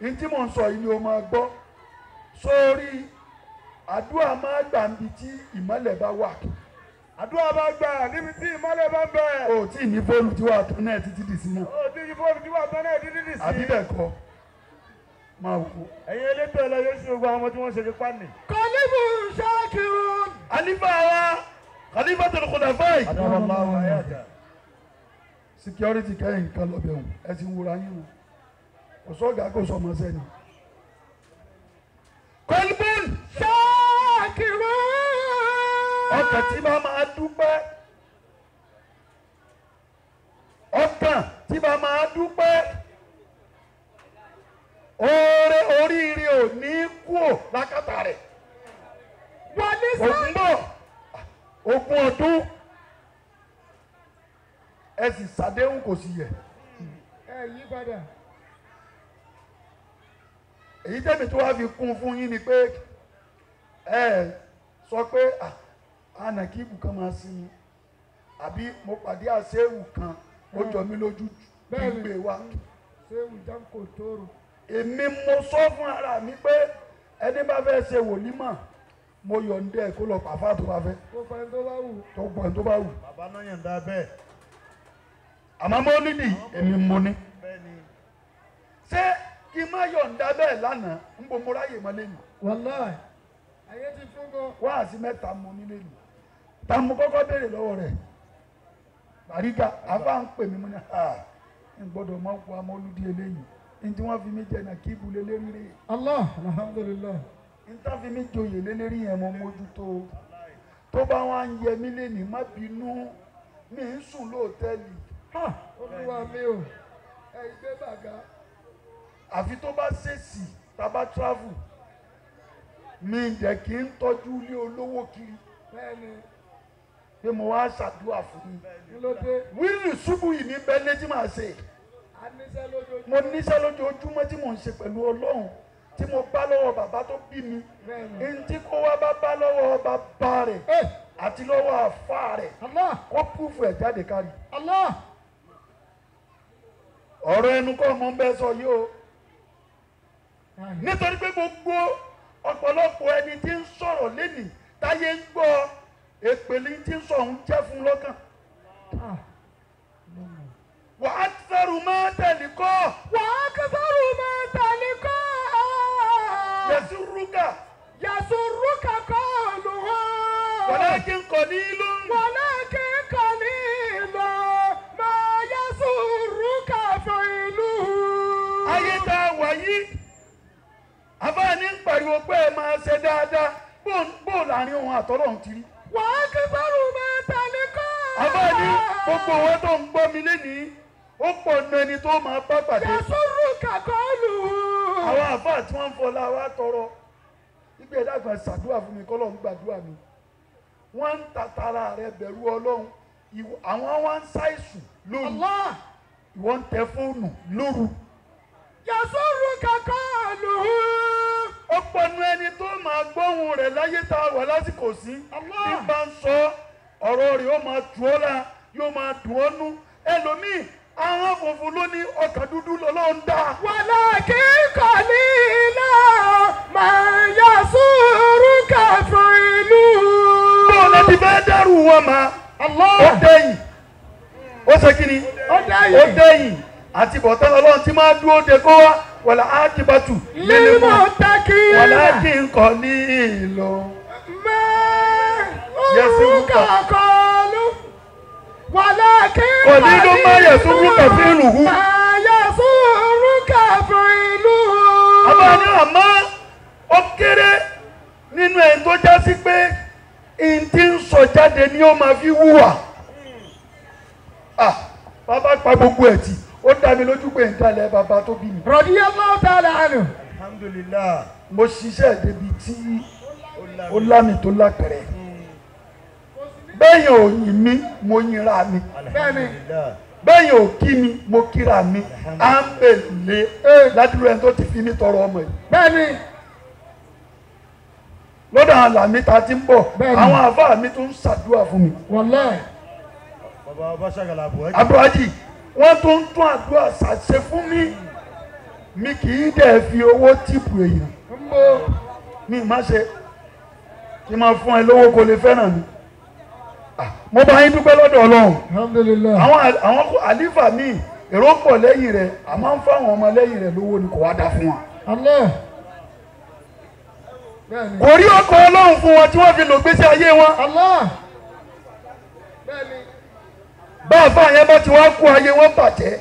A: ní tí mò ń sọ yìí ni o máa gbọ́. Sórí àdúrà máa gbà níbi tí ìmọ́lẹ̀ bá wà.
C: Àdúrà máa gbà níbi tí ìmọ́lẹ̀ bá ń bẹ.
A: O tí ní fóònù tí wàá tán náà títí dì sí náà.
C: O tí ní fóònù tí wàá tán náà títí dì sí.
A: Àbí bẹ́ẹ̀ kọ́ máa wò.
C: Ẹ̀yin elétò ẹ̀ lọ yóò ṣe gbogbo àwọn ọmọ tí wọ́n ṣe fipá nì.
B: Kọ́líbù ṣáàkìrún.
A: Àlífà wa Khalifatul Khulafai. Security kẹ́yìn kan lọ́bẹ̀ òun ẹ ti ń wúra yín o. Kò sọ́gà kò sọmọ sẹ́ni. Kọ́líbùn
B: ṣáàkìrún.
A: Ọkàn tí bá máa dúpẹ́. Ọkàn tí bá máa dúpẹ́. Oore oríire ò ní kúò lákàtà rẹ̀. Ògùn bọ̀ ogún ọdún ẹ sì ṣàdéhùn kò sì yẹ.
B: Ẹ yí padà.
A: Èyí tẹ́mi tó wá fi kún fún yín ni pé ẹ sọ pé ànàkíbù kan máa sinmi àbí mo pàdé àṣewù kan ó jọ mí lójú gbígbé wa.
B: Ṣéwù Janko Toro.
A: Èmi mo sọ fún ara mi pé ẹni bá fẹ́ ṣe wòlímọ̀ mo yọ̀ǹda ẹ̀ kó lọ pàfà tó bá fẹ́.
B: Tó pọ̀ ẹni tó bá wù.
A: Tó pọ̀ ẹni tó bá wù.
C: Bàbá náà yọ̀ǹda bẹ́ẹ̀.
A: Àmọ́ mo nídìí èmi mo ní. Ṣé kí n má yọ̀ǹda bẹ́ẹ̀ lánàá ń bo mo ráyè mọ́ lẹ́nu.
B: Wàláì ayé ti fún gan.
A: Wáàsí mẹ́ta mo ní lẹ́nu. Ta mo kọ́kọ́ béèrè lọ́wọ́ rẹ̀. Bàrígà àfa ń pè mí mo ní ha n gbọ́dọ̀ mọ́ kó amọ́lúdí eléyìí. N tí wọ́n fi mí jẹ náà kí ibùlé lérí rè.
B: Allah alhamdulillah.
A: N tá fi mí joyè lélérí yẹn mo mójútó. Tó bá wá ń yẹ mí lénìí má bínú mi ń sùn lóòtẹ́ẹ̀lì.
B: Olúwa mi o ẹ gbé bàgà.
A: Àfi tó bá ṣèṣì tá bá travel mi jẹ́ kí n tọ́jú ilé olówó kiri.
B: Bẹ́ẹ̀ni.
A: Pé mo wá ṣàdúrà fún mi.
B: Kí ló dé?
A: Wíìlì ṣubú yìí ní bẹ́ẹ̀ létí màá ṣe.
B: A níṣẹ́ lójoojúmọ́.
A: Mo níṣẹ́ lójoojúmọ́ tí mò ń ṣe pẹ̀lú Ọlọ́run tí mo bá lọ́wọ́ bàbá tó bí mi.
B: Bẹ́ẹ̀ni.
A: N tí kó wá bá bá lọ́wọ́ bàbá rẹ̀ àti lọ́wọ́ àfa rẹ̀.
B: Allah.
A: Kó púfù ẹ̀ jáde kárí.
B: Allah.
A: Ọ̀rọ̀ ẹnu kọ́ ọmọ ń bẹ́ sọ yìí o. Nítorí pé gbogbo ọ̀pọ̀lọpọ̀ ẹni tí ń sọ̀rọ̀ lénìí táyé ń gbọ́ èpèlé tí ń sọ òun jẹ́ fún lọ́kàn. Wà á fẹ́rù máa tẹ̀lé kọ́.
B: Wà á fẹ́rù máa tẹ̀lé kọ́.
A: Yẹ̀sù rúkà.
B: Yẹ̀sù rúkà kọ́ lù hàn.
A: Walakin qalilun.
B: Walakin qalilun máa yẹ̀sù rúkà fi'luhu.
A: Ayé tá a wà yìí, àbá ní ń pàdé. pariwo pé ẹ máa ṣe dáadáa bó láàrin òun àtọ́lọ́hún ti rí.
B: Wà á kí sọ́run máa tẹ̀lé kọ́.
A: Àbá ní gbogbo owó tó ń gbọ́ mi lénìí ó pọ̀ nù ẹni tó máa bá pàdé.
B: Yasuru kakọ́lù.
A: Àwọn àfáà tí wọ́n ń fọlá wa tọrọ ìgbé ẹ̀dàgbọ̀n ṣàdúrà fún mi kọ́lọ́hún gbàdúrà mi. Wọ́n ń tàtàrà rẹ bẹ̀rù Ọlọ́run, àwọn wá ń ṣàìsùn lóru, ìwọ ń tẹ fóònù lóru.
B: Yasuru kakọ́lù.
A: Ó pọ̀ nù ẹni tó máa gbóhùn rẹ̀ láyé tá a wà lásìkò sí. Bí bá ń sọ ọ̀rọ̀ rẹ̀ ó máa tù ọ́ la, yóò máa dùn ọ́ nú. Ẹlòmíì ahọ́n funfun ló ní ọkàn dúdú lọ́lọ́run dá.
B: Walakin qalila ma yasuruka fi'luhu.
A: Bó o lè ti fẹ́ dẹ́rù wọn ma. Ó dẹ́yìn. Ó ṣe kí ni?
B: Ó dẹ́yìn.
A: Ó dẹ́yìn. Àti bọ̀tán Ọlọ́run tí máa dúró de kó wá. Wala akibatu
B: lil muttaqin.
A: Walakin qalila
B: ma yasuruka qalu. Walakin
A: qalilu ma yasuruka fi'luhu.
B: Ma yasuruka fi'luhu.
A: Àbá ní àmọ́ ó kéré nínú ẹ̀ tó já sí pé n tí ń sọ jáde ni ó máa fi wúwà. Bàbá pa gbogbo ẹ̀ tì, ó dá mi lójú pé n dalẹ̀ bàbá tó bí mi.
B: Radiyallahu ta'ala anhu.
C: Alhamdulillah.
A: Mo ṣiṣẹ́ débi tí ó lámì tó lápẹ̀rẹ̀. Bẹ́yìn ò yìn mí, mo yìnra mi. Bẹ́yìn ò kí mi, mo kíra mi. À ń bèlè ládùúrú ẹni tó ti fi mí tọrọ ọmọ yìí.
B: Bẹ́ẹ̀ni.
A: Lọ́dọ̀ àwọn làmí ta ti ń bọ̀, àwọn àfáà mi tún ń ṣàdúrà fún mi.
B: Wallahi.
C: Bàbá ọba ṣàgàlà àbúrájì.
A: Àbúrájì, wọ́n tún ń tún àdúrà ṣàṣe fún mi. Mi kì í dẹ̀ fi owó tìpù èèyàn. Mi má ṣe kí n máa fún ẹ lówó kó lè fẹ́ràn mi. Mo bá yín dúpẹ́ lọ́dọ̀ Ọlọ́run.
B: Alhamdulillah.
A: Àwọn àlífà mi èrò pọ̀ lẹ́yìn rẹ̀, a máa ń fáwọn ọmọ lẹ́yìn rẹ̀ lówó ni kò wá dá fún wa.
B: Allah.
A: Kò rí ọkọ̀ Ọlọ́run fún wọn tí wọ́n fi lò gbésí ayé wọn.
B: Allah.
A: Bá àfáà yẹn bá ti wá kú ayé wọn bàjẹ́.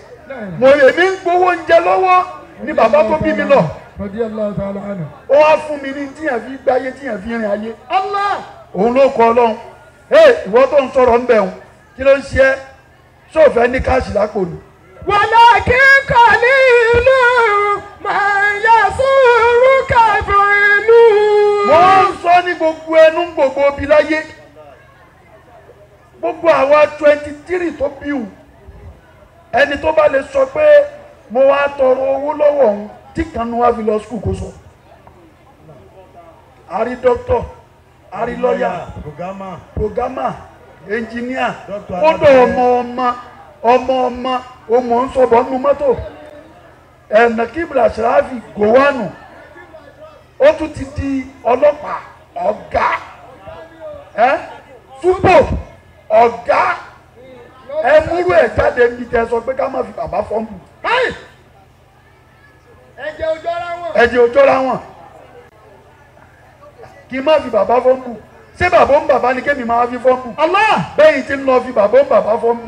A: Mo èmi ń gbowó oúnjẹ lọ́wọ́ ni bàbá tó bí mi lọ. Ó wá fún mi ní tíyàn fi gbáyé tíyàn fi rìn ayé.
B: Allah.
A: Òun ló kọ Ọlọ́run. Ìwọ tó ń sọ̀rọ̀ ń bẹ̀ wọn, kí ló ń ṣe ẹ́? Ṣé ò fẹ́ ní káàṣì lápò ni?
B: Walakin qalilu ma yasuruka fi'luhu.
A: Wọ́n ń sọ ní gbogbo ẹnu gbogbo ibi láyé. Gbogbo àwa 23 tó bí wù. Ẹni tó bá lè sọ pé mo wá tọrọ owó lọ́wọ́ òun tí kan nu wá fi lọ skul kó sọ. A rí dókítọ̀, a rí lọ́yà, programmer, engineer, kódà ọmọ ọmọ ọmọ ọmọ ọmọ ń sọ̀bọ̀ nínú mọ́tò. Ẹ̀nà kíbla ṣááfì gòwánù, ó tún ti di ọlọ́pàá ọ̀gá, túbò ọ̀gá, ẹ múrú ẹ̀ jáde níbi tẹ́ sọ pé ká má fi bàbá fọ́ọ̀mù.
B: Ẹ̀jẹ̀ òjọ́ra wọn.
A: Ẹ̀jẹ̀ òjọ́ra wọn. Kí n má fi bàbá fọ́ọ̀mù. Ṣé bàbá ń bàbá ni kémi máa fi fọ́ọ̀mù?
B: Allah.
A: Bẹ́yìn tí ń lọ fi bàbá ń bàbá fọ́ọ̀mù.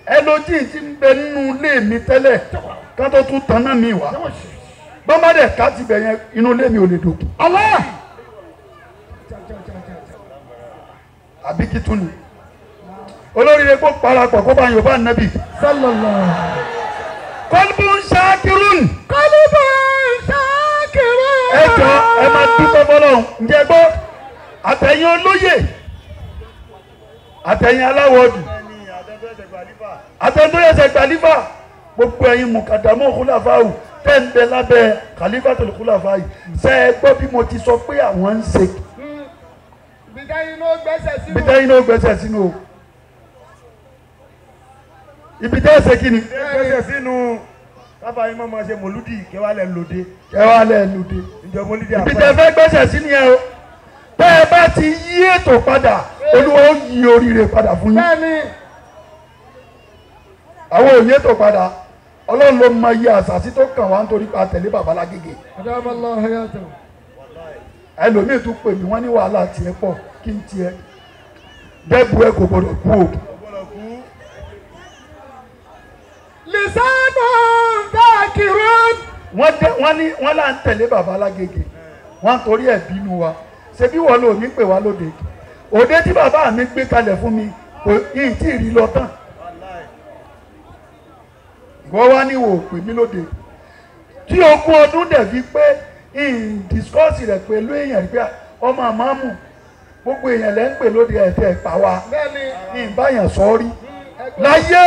A: Ẹlòjì tí ń bẹ nínú ilé mi tẹ́lẹ̀ ká tó tún tan náà mi wá. Bọ́mbà dẹ̀ ká ti bẹ̀ yẹn inú ilé mi ò lè dòkú.
B: Allah.
A: Àbí kí tún ni? Olóríire kó parapọ̀ kó bá Yorùbá nàbì.
B: Sallallahu.
A: Qalbun shakirun.
B: Qalbun shakirun.
A: Ẹ jọ ẹ máa dúpẹ́ fọlọ́run. Ǹjẹ́ gbọ́? Àtẹ̀yìn olóyè, àtẹ̀yìn aláwọ̀dù, àtẹ̀yìn tó yẹsẹ̀ gbàlífà, gbogbo ẹ̀yin mùkàdàmú khulafáwù tẹ́ ń bẹ lábẹ́ khalifatul khulafáyì. Ṣé ẹ gbọ́ bí mo ti sọ pé àwọn ń ṣe? Bìtẹ́yìn ló gbẹ́sẹ̀ sínú o. Ibi tẹ́ ṣe kí ni.
C: Gbẹ́sẹ̀ sínú káfá yín máa ṣe mòlúdì kẹwàá lẹ̀ lòdì.
A: Kẹwàá lẹ̀ lòdì.
C: Ìjọ mòlúdì àpá.
A: Ibi tẹ́ fẹ́ gbẹ́sẹ̀ sínú yẹn o. Tẹ́ ẹ bá ti yí ètò padà, Olúwa ó yí oríire padà fún yín.
B: Bẹ́ẹ̀ni.
A: Àwọn òye ètò padà, Ọlọ́run ló mọ iye àṣàsí tó kàn wá nítorí pa tẹ̀lé bàbá Lágége. Ẹlòmíì tún pè mí wọ́n ní wàhálà tiẹ̀ pọ̀ kí n tiẹ̀. Dẹ́bu ẹ kò gbọdọ̀ kú o.
B: Lisanu dhakirun.
A: Wọ́n ní wọ́n là ń tẹ̀lé bàbá Alágége, wọ́n torí ẹ̀ bínú wa. Ṣebí wọ́n lò ní pè wá lóde. Òde tí bàbá mi gbé kalẹ̀ fún mi kò yìí tí ì rí lọ tán. Ìwọ wá ní wò pè mí lóde. Tí ogún ọdún dẹ̀ fi pé ìhìn discourse rẹ̀ pẹ̀lú èèyàn rí pé ọmọ àmọ́mù gbogbo èèyàn lẹ́ ń pè lóde ẹ̀tẹ̀ ẹ̀pà wa ní ìbáyàn sọ rí láyé.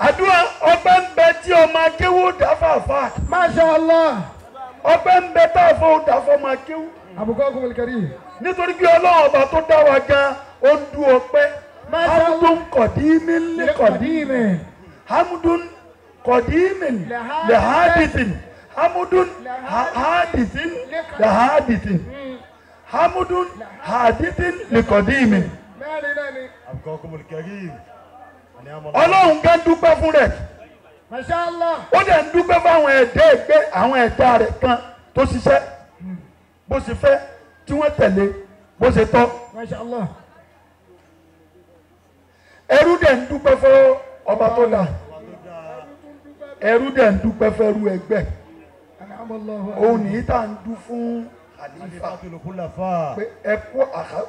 A: Àdúrà ọpẹ́ ń bẹ tí ọmọ akéwú dá fàáfà.
B: Masha Allah.
A: Ọpẹ́ ń bẹ tá a fọ́ dá fọmọ akéwú.
B: Àbùkọ́ kìrì.
A: Nítorí bí Ọlọ́run ọba tó dá wa gan ó ń du ọpẹ́. Hamdun kọ̀dímìn lè kọ̀dímìn. Hamdun kọ̀dímìn lè hádìsìn. Hamdun hádìsìn lè hádìsìn. Hamdun hádìsìn lè kọ̀dímìn. Ọlọ́run gan dúpẹ́ fún rẹ̀.
B: Masha Allah.
A: Ó dẹ̀ ń dúpẹ́ fáwọn ẹ̀dá ẹgbẹ́ àwọn ẹ̀dá rẹ̀ kan tó ṣiṣẹ́ bó ṣe fẹ́ tí wọ́n tẹ̀lé bó ṣe tọ́.
B: Masha Allah.
A: Ẹrú dẹ̀ ń dúpẹ́ fún ọba tó dá. Ẹrú dẹ̀ ń dúpẹ́ fẹ́rú ẹgbẹ́. Òun nìyí tá à ń dún fún Khalifa pé ẹ kú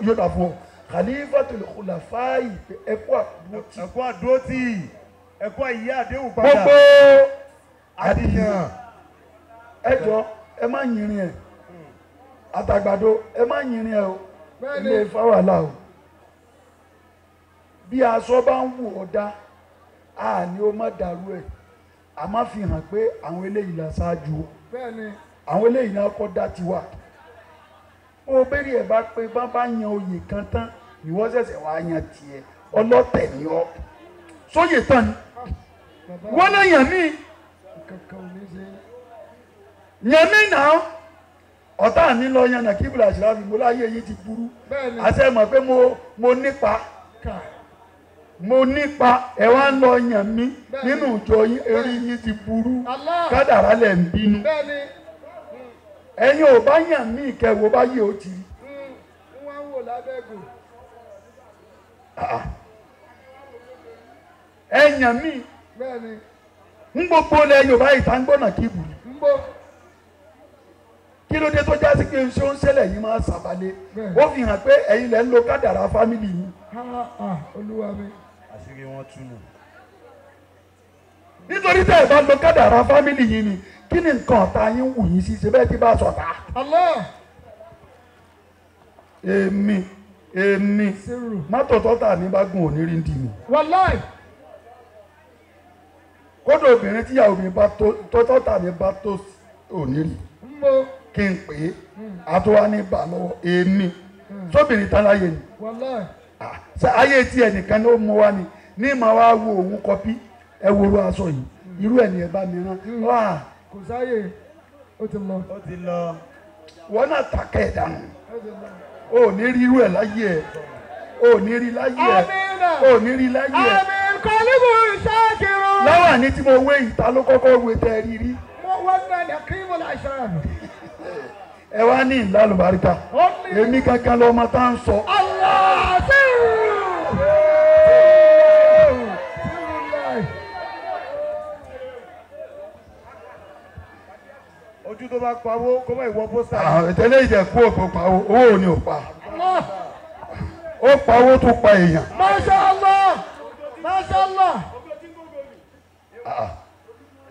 A: yóò dà fún ọ. Khalifatul Khulafai pé ẹ kú àdúrótì.
C: Ẹ kú àdúrótì. Ẹ kú àyè àdéhùn padà.
A: Gbogbo àdìyàn. Ẹ jọ ẹ má yìnrìn ẹ. Àtàgbàdo ẹ má yìnrìn ẹ o. Ilé fáwàlà o. Bí aṣọ bá ń wù ọ́ dá, a ní o má dàrú ẹ̀. A má fi hàn pé àwọn eléyìí la ṣáájú o. Àwọn eléyìí náà kọ́ dá tiwa. Ó bẹ́rẹ̀ ẹ̀ bá pé bá bá yan oyè kan tán, ìwọ ṣẹ̀ṣẹ̀ wá yan tiẹ̀. Ọlọ́tẹ̀ ni ọ́. Sóyè tán ni. Wọ́n náà yàn mí. Yàn mí náà. Ọ̀tá mi lọ yan Nàkíbùlà Àṣìláfì, mo láyé yìí ti burú. Àṣẹ mọ̀ pé mo nípa. Mo nípa ẹ wá ń lọ yàn mí nínú ìjọ yín, eré yín ti burú. Kádàrá lẹ̀ ń bínú. Ẹ̀yin ò bá yàn mí ìkẹwò bá yé o ti rí. Ẹ yàn mí ń gbogbo ilẹ̀ Yorùbá ìta ń gbọ́nà kí ibùdó. Kí ló dé tó já sí pé ṣé ó ń ṣẹlẹ̀ yìí máa ṣàbálẹ̀? Ó fi hàn pé ẹ̀yin lẹ̀ ń lo kádàrá fámìlì yìí.
B: Olúwa mi.
C: Àṣírí wọn túnú.
A: Nítorí tẹ́ ẹ bá lo kádàrá fámìlì yìí ni kí ni nǹkan ọ̀tá yín wù yín sí ṣe bẹ́ẹ̀ tí bá sọ̀tá.
B: Allah.
A: Èmi mọ́tò tọ́ta mi bá gùn òní rí ń dì mí.
B: Wàláì.
A: Kódà obìnrin tíyàwó mi bá tó tọ́ta mi bá tó òní rí. Kí n pè é àtúwá ní bà lọ́wọ́ èmi sóbìnrin tán láyé ni.
B: Wàláì.
A: Ṣé ayé tí ẹnìkan ló mú wa ni ní màá wá wo òun kọpí ẹ wo irú aṣọ yìí irú ẹ̀ ní ẹ bá mi rán.
B: Kò sáyè ó ti lọ.
C: Ó ti lọ.
A: Wọ́n náà tàkẹ́ ẹ̀ dànù. O ò ní rí irú ẹ̀ láyé ẹ̀. O ò ní rí láyé ẹ̀. O ò ní rí láyé ẹ̀.
B: Àmín kọ́líbù ṣáàkìrù.
A: Láwàní tí mo wé ìta ló kọ́kọ́ wé tẹ́ rí rí.
B: Mo wọ́n náà ní kírímù láṣà.
A: Ẹ wá ní ìlà àlùbáríkà. Èmi kankan lọmọ tá ń sọ.
B: Allah sírù.
C: Ojú tó bá pawó kó má ìwọ pósítà.
A: Ìtẹ́lẹ̀ ìjẹ̀kú òpó pawó, owó ò ní ò pa. Ó pawó tó pa èèyàn.
B: Masha Allah! Masha Allah!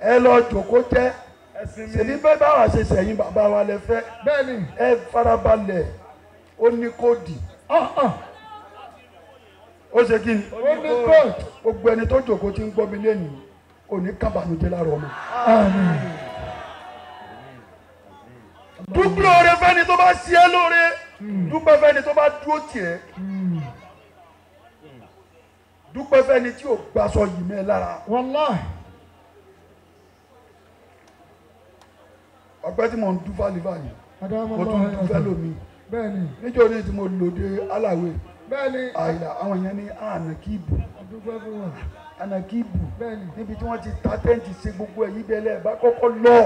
A: Ẹ lọ jòkó jẹ́. Ṣèbí bẹ́ẹ̀ bá wà ṣe sẹ̀yìn bàbá wa lẹ fẹ́.
B: Bẹ́ẹ̀ni.
A: Ẹ farabalẹ̀, ó ní kóòdì. Ó ṣe kí ni?
B: Ó ní kóòdì.
A: Gbogbo ẹni tó jòkó tí ń gbọ́ mi lénìí, kò ní kábàánújẹ́ lára ọmọ.
B: Àmín.
A: Dúpẹ́ oore fẹ́ni tó bá ṣe é lóore, dúpẹ́ fẹ́ni tó bá dúró tiẹ̀, dúpẹ́ fẹ́ni tí ò gbaṣọ yìí mẹ́ lára.
B: Wàláhì.
A: Ọpẹ́ tí mò ń dún fàlífà yìí, mo tún dún fẹ́ lómi.
B: Bẹ́ẹ̀ni.
A: Nítorí tí mo lòdì aláwẹ̀.
B: Bẹ́ẹ̀ni.
A: Àyà àwọn èèyàn ní ànàkíbù. Ànàkíbù.
B: Bẹ́ẹ̀ni.
A: Níbi tí wọ́n ti ta tẹ́ǹtì ṣe gbogbo ẹ̀ yí bẹ́lẹ̀ bá kọ́kọ́ lọ.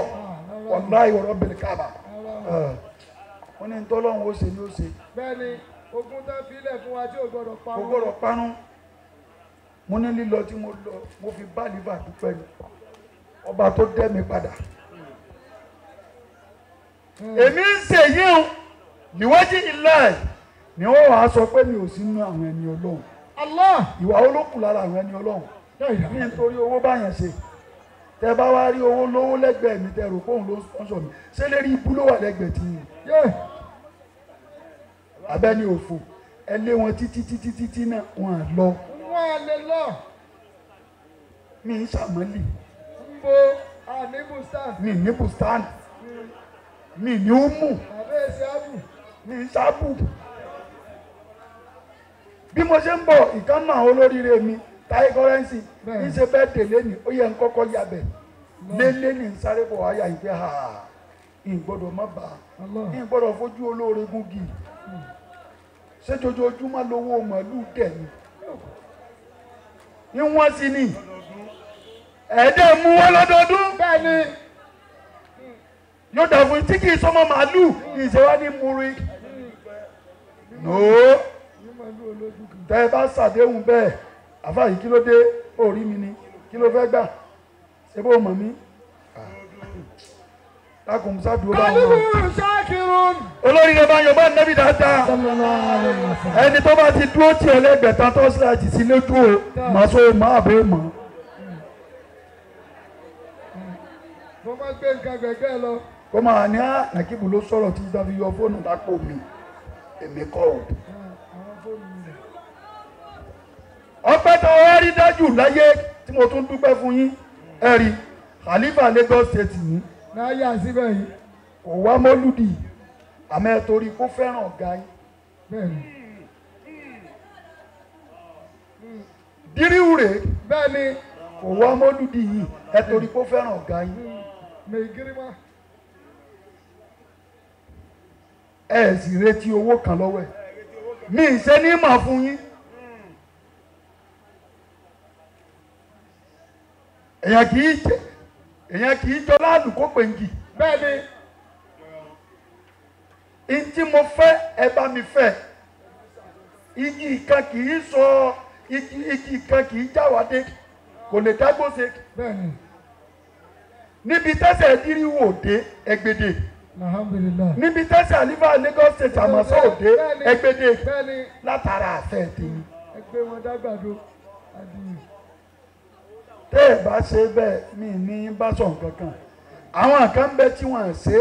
A: Wàláhì ọ̀rọ̀ bẹ̀rẹ̀ káàbà. Wọ́n ní tọ́lọ́run ó ṣe ni ó ṣe.
B: Bẹ́ẹ̀ni, ogun tán filẹ̀ fún wa tí ò gbọ́dọ̀ parun.
A: Kò gbọ́dọ̀ parun. Mo ní lílọ tí mo lọ, mo fi bá Àlífà dúpẹ́ ni. Ọba tó dẹ́ mi padà. Èmi ń ṣe yín o, níwájú ilé ni wọ́n wàá sọ pé mi ò sí nínú àwọn ẹni Ọlọ́run.
B: Allah.
A: Ìwà olókùn lára àwọn ẹni Ọlọ́run. Ní nítorí owó báyẹn ṣe. Tẹ bá wá rí owó lówó lẹ́gbẹ̀ẹ́ mi, tẹ rò pé òun ló ń sponsor mi. Ṣé lérí ibú ló wà lẹ́gbẹ̀ẹ́ tí yín? Abẹ́ni òfò, ẹ lé wọn títí títí títí náà, wọn à lọ.
B: Wọ́n á lè lọ.
A: Mi ń ṣàmọ́lì.
B: Ń bo àní Bustan.
A: Mi ní Bustan. Mi ní Umu.
B: Àbẹ́ Ṣáàbù.
A: Mi ń ṣáàbù. Bí mo ṣe ń bọ̀, ìkan náà olóríire mi, Táyé Kọ́rẹ́nsì, ń ṣe bẹ́ẹ̀ délé ni, ó yẹ ń kọ́kọ́ yabẹ̀. Lélé ní ń sáré bọ̀ wáyà yìí pé ha, ń gbọ́dọ̀ má bà á, ń gbọ́dọ̀ fojú olóore gúngi. Ṣé jojoojúmọ́ lowó màálù dẹ̀ ni? Ní wọ́n sì ni, ẹ̀ẹ́dẹ̀ mú wọn lọ́dọọdún.
B: Bẹ́ẹ̀ni.
A: Yóò dà fún tí kì í sọmọ màálù, ìṣe wá ní múri. Nòó. Tẹ́ ẹ bá ṣàdéhùn bẹ́ẹ̀, àfáà yìí kí ló dé? Ó rí mi ni, kí ló fẹ́ gbà? Ṣé bó mọ̀ mí? Lákùn sádùú bá wọn. Olórí rẹ̀ bá yọ̀bá nẹ́bí dáadáa. Ẹni tó bá ti dúró tí ẹlẹ́gbẹ̀ta tó ṣe àti sí lójú o, màá sọ máa bó mọ̀.
B: Mo máa gbé nǹkan gbẹ̀gbẹ́ lọ.
A: Kó máa ní Nàkíbù ló sọ̀rọ̀ tí ìjọba fi yọ fóònù lápò mi, èmi kọ́ o. Ọpẹ́ tó wá rí dájú láyé tí mo tún dúpẹ́ fún yín, ẹ rí Khalifa Lagos State yìí.
B: Náà yà síbẹ̀ yìí.
A: Kò wá mọ́lúdì, àmọ́ ẹ torí kó fẹ́ràn ọ̀gá yín.
B: Bẹ́ẹ̀ni.
A: Díríwù rèé.
B: Bẹ́ẹ̀ni.
A: Kò wá mọ́lúdì yìí, ẹ torí kó fẹ́ràn ọ̀gá yín.
B: Mègírímà.
A: Ẹ sì retí owó kan lọ́wọ́ ẹ̀. Mi ì ṣe ní mà fún yín. Èèyàn kì í jọ láàlú kó pè ń gì.
B: Bẹ́ẹ̀ni.
A: Ntí mo fẹ́ ẹ bá mi fẹ́. Igi kan kì í sọ igi kan kì í jáwádé, kò lè dágbóse.
B: Bẹ́ẹ̀ni.
A: Níbi tẹ́sẹ̀ dírí wò dé ẹgbẹ́dẹ́.
B: Alhamdulillah.
A: Níbi tẹ́sẹ̀ Àlífà Lagos State àmọ́sọ́ òde ẹgbẹ́dẹ́.
B: Bẹ́ẹ̀ni.
A: Látara àfẹ́ tèmi.
B: Ẹgbẹ́ wọn dágbàdo adìyẹ.
A: Tẹ́ ẹ bá ṣe bẹ́ẹ̀ mi ní bá sọ nǹkan kan. Àwọn kan bẹ tí wọ́n ṣe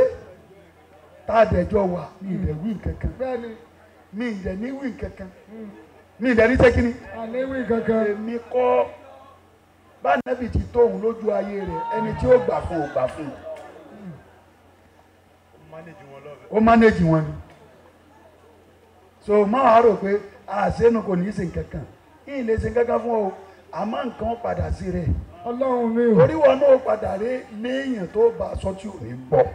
A: tá a dẹ̀jọ́ wà mi ì dẹ̀ wí nǹkan kan.
B: Bẹ́ẹ̀ni.
A: Mi ì dẹ̀ ní wí nǹkan kan. Mi ì dẹ̀ ní sẹ́kìnì.
B: Àní wí nǹkan kan.
A: Èmi kọ́ bá nẹ́bì ti tóun lójú ayé rẹ̀ ẹni tí ó gbà fún ò gbà fún. Ó mánéjì wọn ni. So má wàá rò pé àṣẹ́nu kò ní í ṣe nǹkan kan. Yìí lè ṣe nǹkan kan fún ọ, àmọ́ nǹkan padà sí rẹ̀.
B: Ọlọ́run mi ò.
A: Torí wọn náà padà rí léèyàn tó bá aṣọ tí ò ní bọ̀.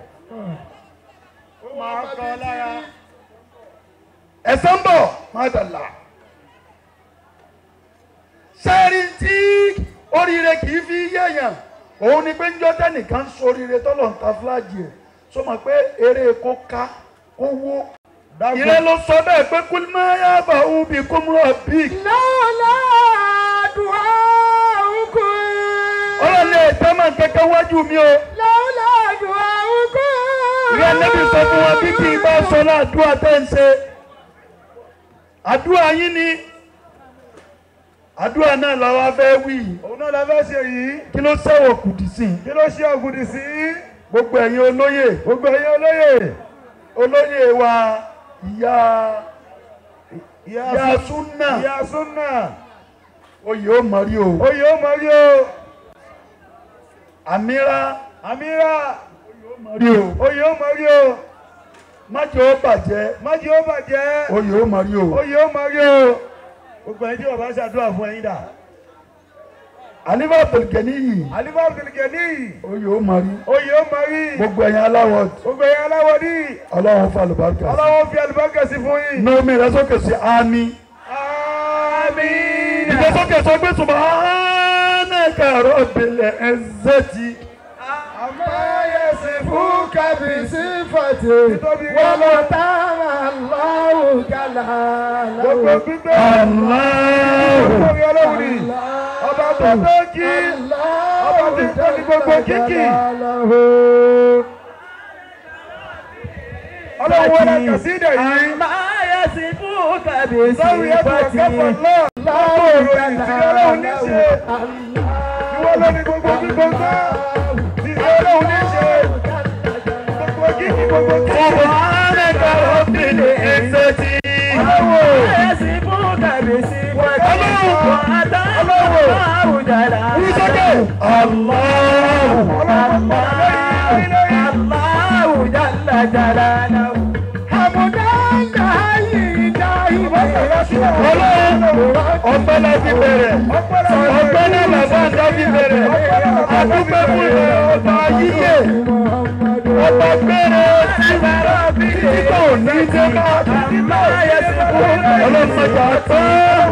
C: Ó máa kọ́ lára.
A: Ẹ̀san ń bọ̀ má dàlà. Sẹ́ẹ̀rì tí oríire kì í fi yéèyàn, òun ni pé ń jọ́ tẹ́nìkan sóríire tọ́lọ̀ ń ta fúláàjì ẹ̀. Sọ ma pé eré kó ká kó wó. Ìrẹ́ ló sọ bẹ́ẹ̀ pé kúlímọ̀ yá bá òun bí kúmúrọ̀ bí.
B: Lọ́la dùn áwùkú.
A: Ọlọ́run lè tẹ́ máa ń kẹ́kẹ́ wájú mi o.
B: Lọ́la dùn áwùkú.
A: Ìrẹ́ níbi sọ fún wa bí kì í bá sọ náà àdúrà tẹ́ ń ṣe. Àdúrà yín ni àdúrà náà làwa fẹ́ wí.
C: Òun náà la fẹ́ ṣe yìí.
A: Kí ló ṣẹ̀wọ̀ kùdì sí?
C: Kí ló ṣe òkùdì sí?
A: Gbogbo ẹ̀yin olóyè.
C: Gbogbo ẹ̀yin olóyè.
A: Olóyè wa ìyá ìyá súnà.
C: Ìyá súnà.
A: Oyè ó mọ̀rí o.
C: Oyè ó mọ̀rí o.
A: Àmírà.
C: Àmírà.
A: Oyè ó mọ̀rí o.
C: Oyè ó mọ̀rí o.
A: Má jẹ́ ó bàjẹ́.
C: Má jẹ́ ó bàjẹ́.
A: Oyè ó mọ̀rí o.
C: Oyè ó mọ̀rí o. Gbogbo ẹni tí bàbá ṣàdúrà fún ẹ̀yin dà.
A: Àlífà Abdulganiyi.
C: Àlífà Abdulganiyi.
A: Oyè ó mọ̀rí.
C: Oyè ó mọ̀rí.
A: Gbogbo ẹ̀yin aláwọ̀.
C: Gbogbo ẹ̀yin aláwọ̀ ní.
A: Ọlọ́run fa àlùbáríkà sí.
C: Ọlọ́run fi àlùbáríkà sí fún yín.
A: Ní omi rẹ sókè sí àmín.
C: Àmín.
A: Ìgbésókè sọ pé subhanaka rabbil izzati.
B: Àmọ́ yasifuka bi sifati wa ma ta'ala Allahu jalaluhu.
C: Gbogbo gbígbé.
A: Allahu.
C: Gbogbo ọlọ́run ni. Ọba tó tó kí. Ọba tí ń tọ́jú gbogbo kíkì. Ọlọ́run wọlé kàsídà yìí.
B: Máyà sí fún kàbíyèsí
C: Sáwìí ẹ̀dùn ọ̀kẹ́fọ̀ náà. Láàbò ìròyìn tí Ọlọ́run ní ṣe. Ìwọ ló ní gbogbo gbígbó gbọ́. Tí Ọlọ́run ní ṣe. Gbogbo kíkì gbogbo kíkì.
A: Subhanaka rabbil izzati.
B: Máyà sí fún kàbíyèsí fati. Ọlọ́run.
A: Wí sókè. Allahu.
B: Allahu jalla jalaluhu.
A: Ọlọ́run ọpẹ́ la fi bẹ̀rẹ̀. Ọpẹ́ náà bàbá àdá fi bẹ̀rẹ̀. Àdúpẹ́ fún ilẹ̀ ọba yíyẹ. Ọba gbére tí kò ní dé bá. Ọlọ́run mọ̀jà tán.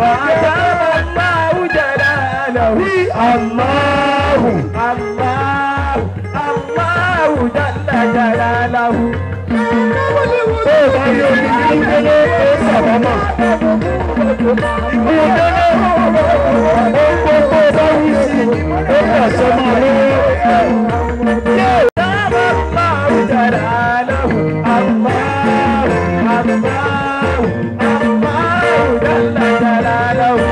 B: Allahu jalaluhu.
A: Wí Allahu.
B: Allahu, Allahu jalla jalaluhu.
A: Tó o bá rí omi ní délé ó sàbámọ̀. Ìkú délé ó gbogbo bá wí sí ó pàṣẹ máa lọ́wọ́.
B: Allahu jalaluhu. Allahu, Allahu, Allahu jalla jalaluhu.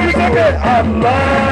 A: Wí sókè. Allah.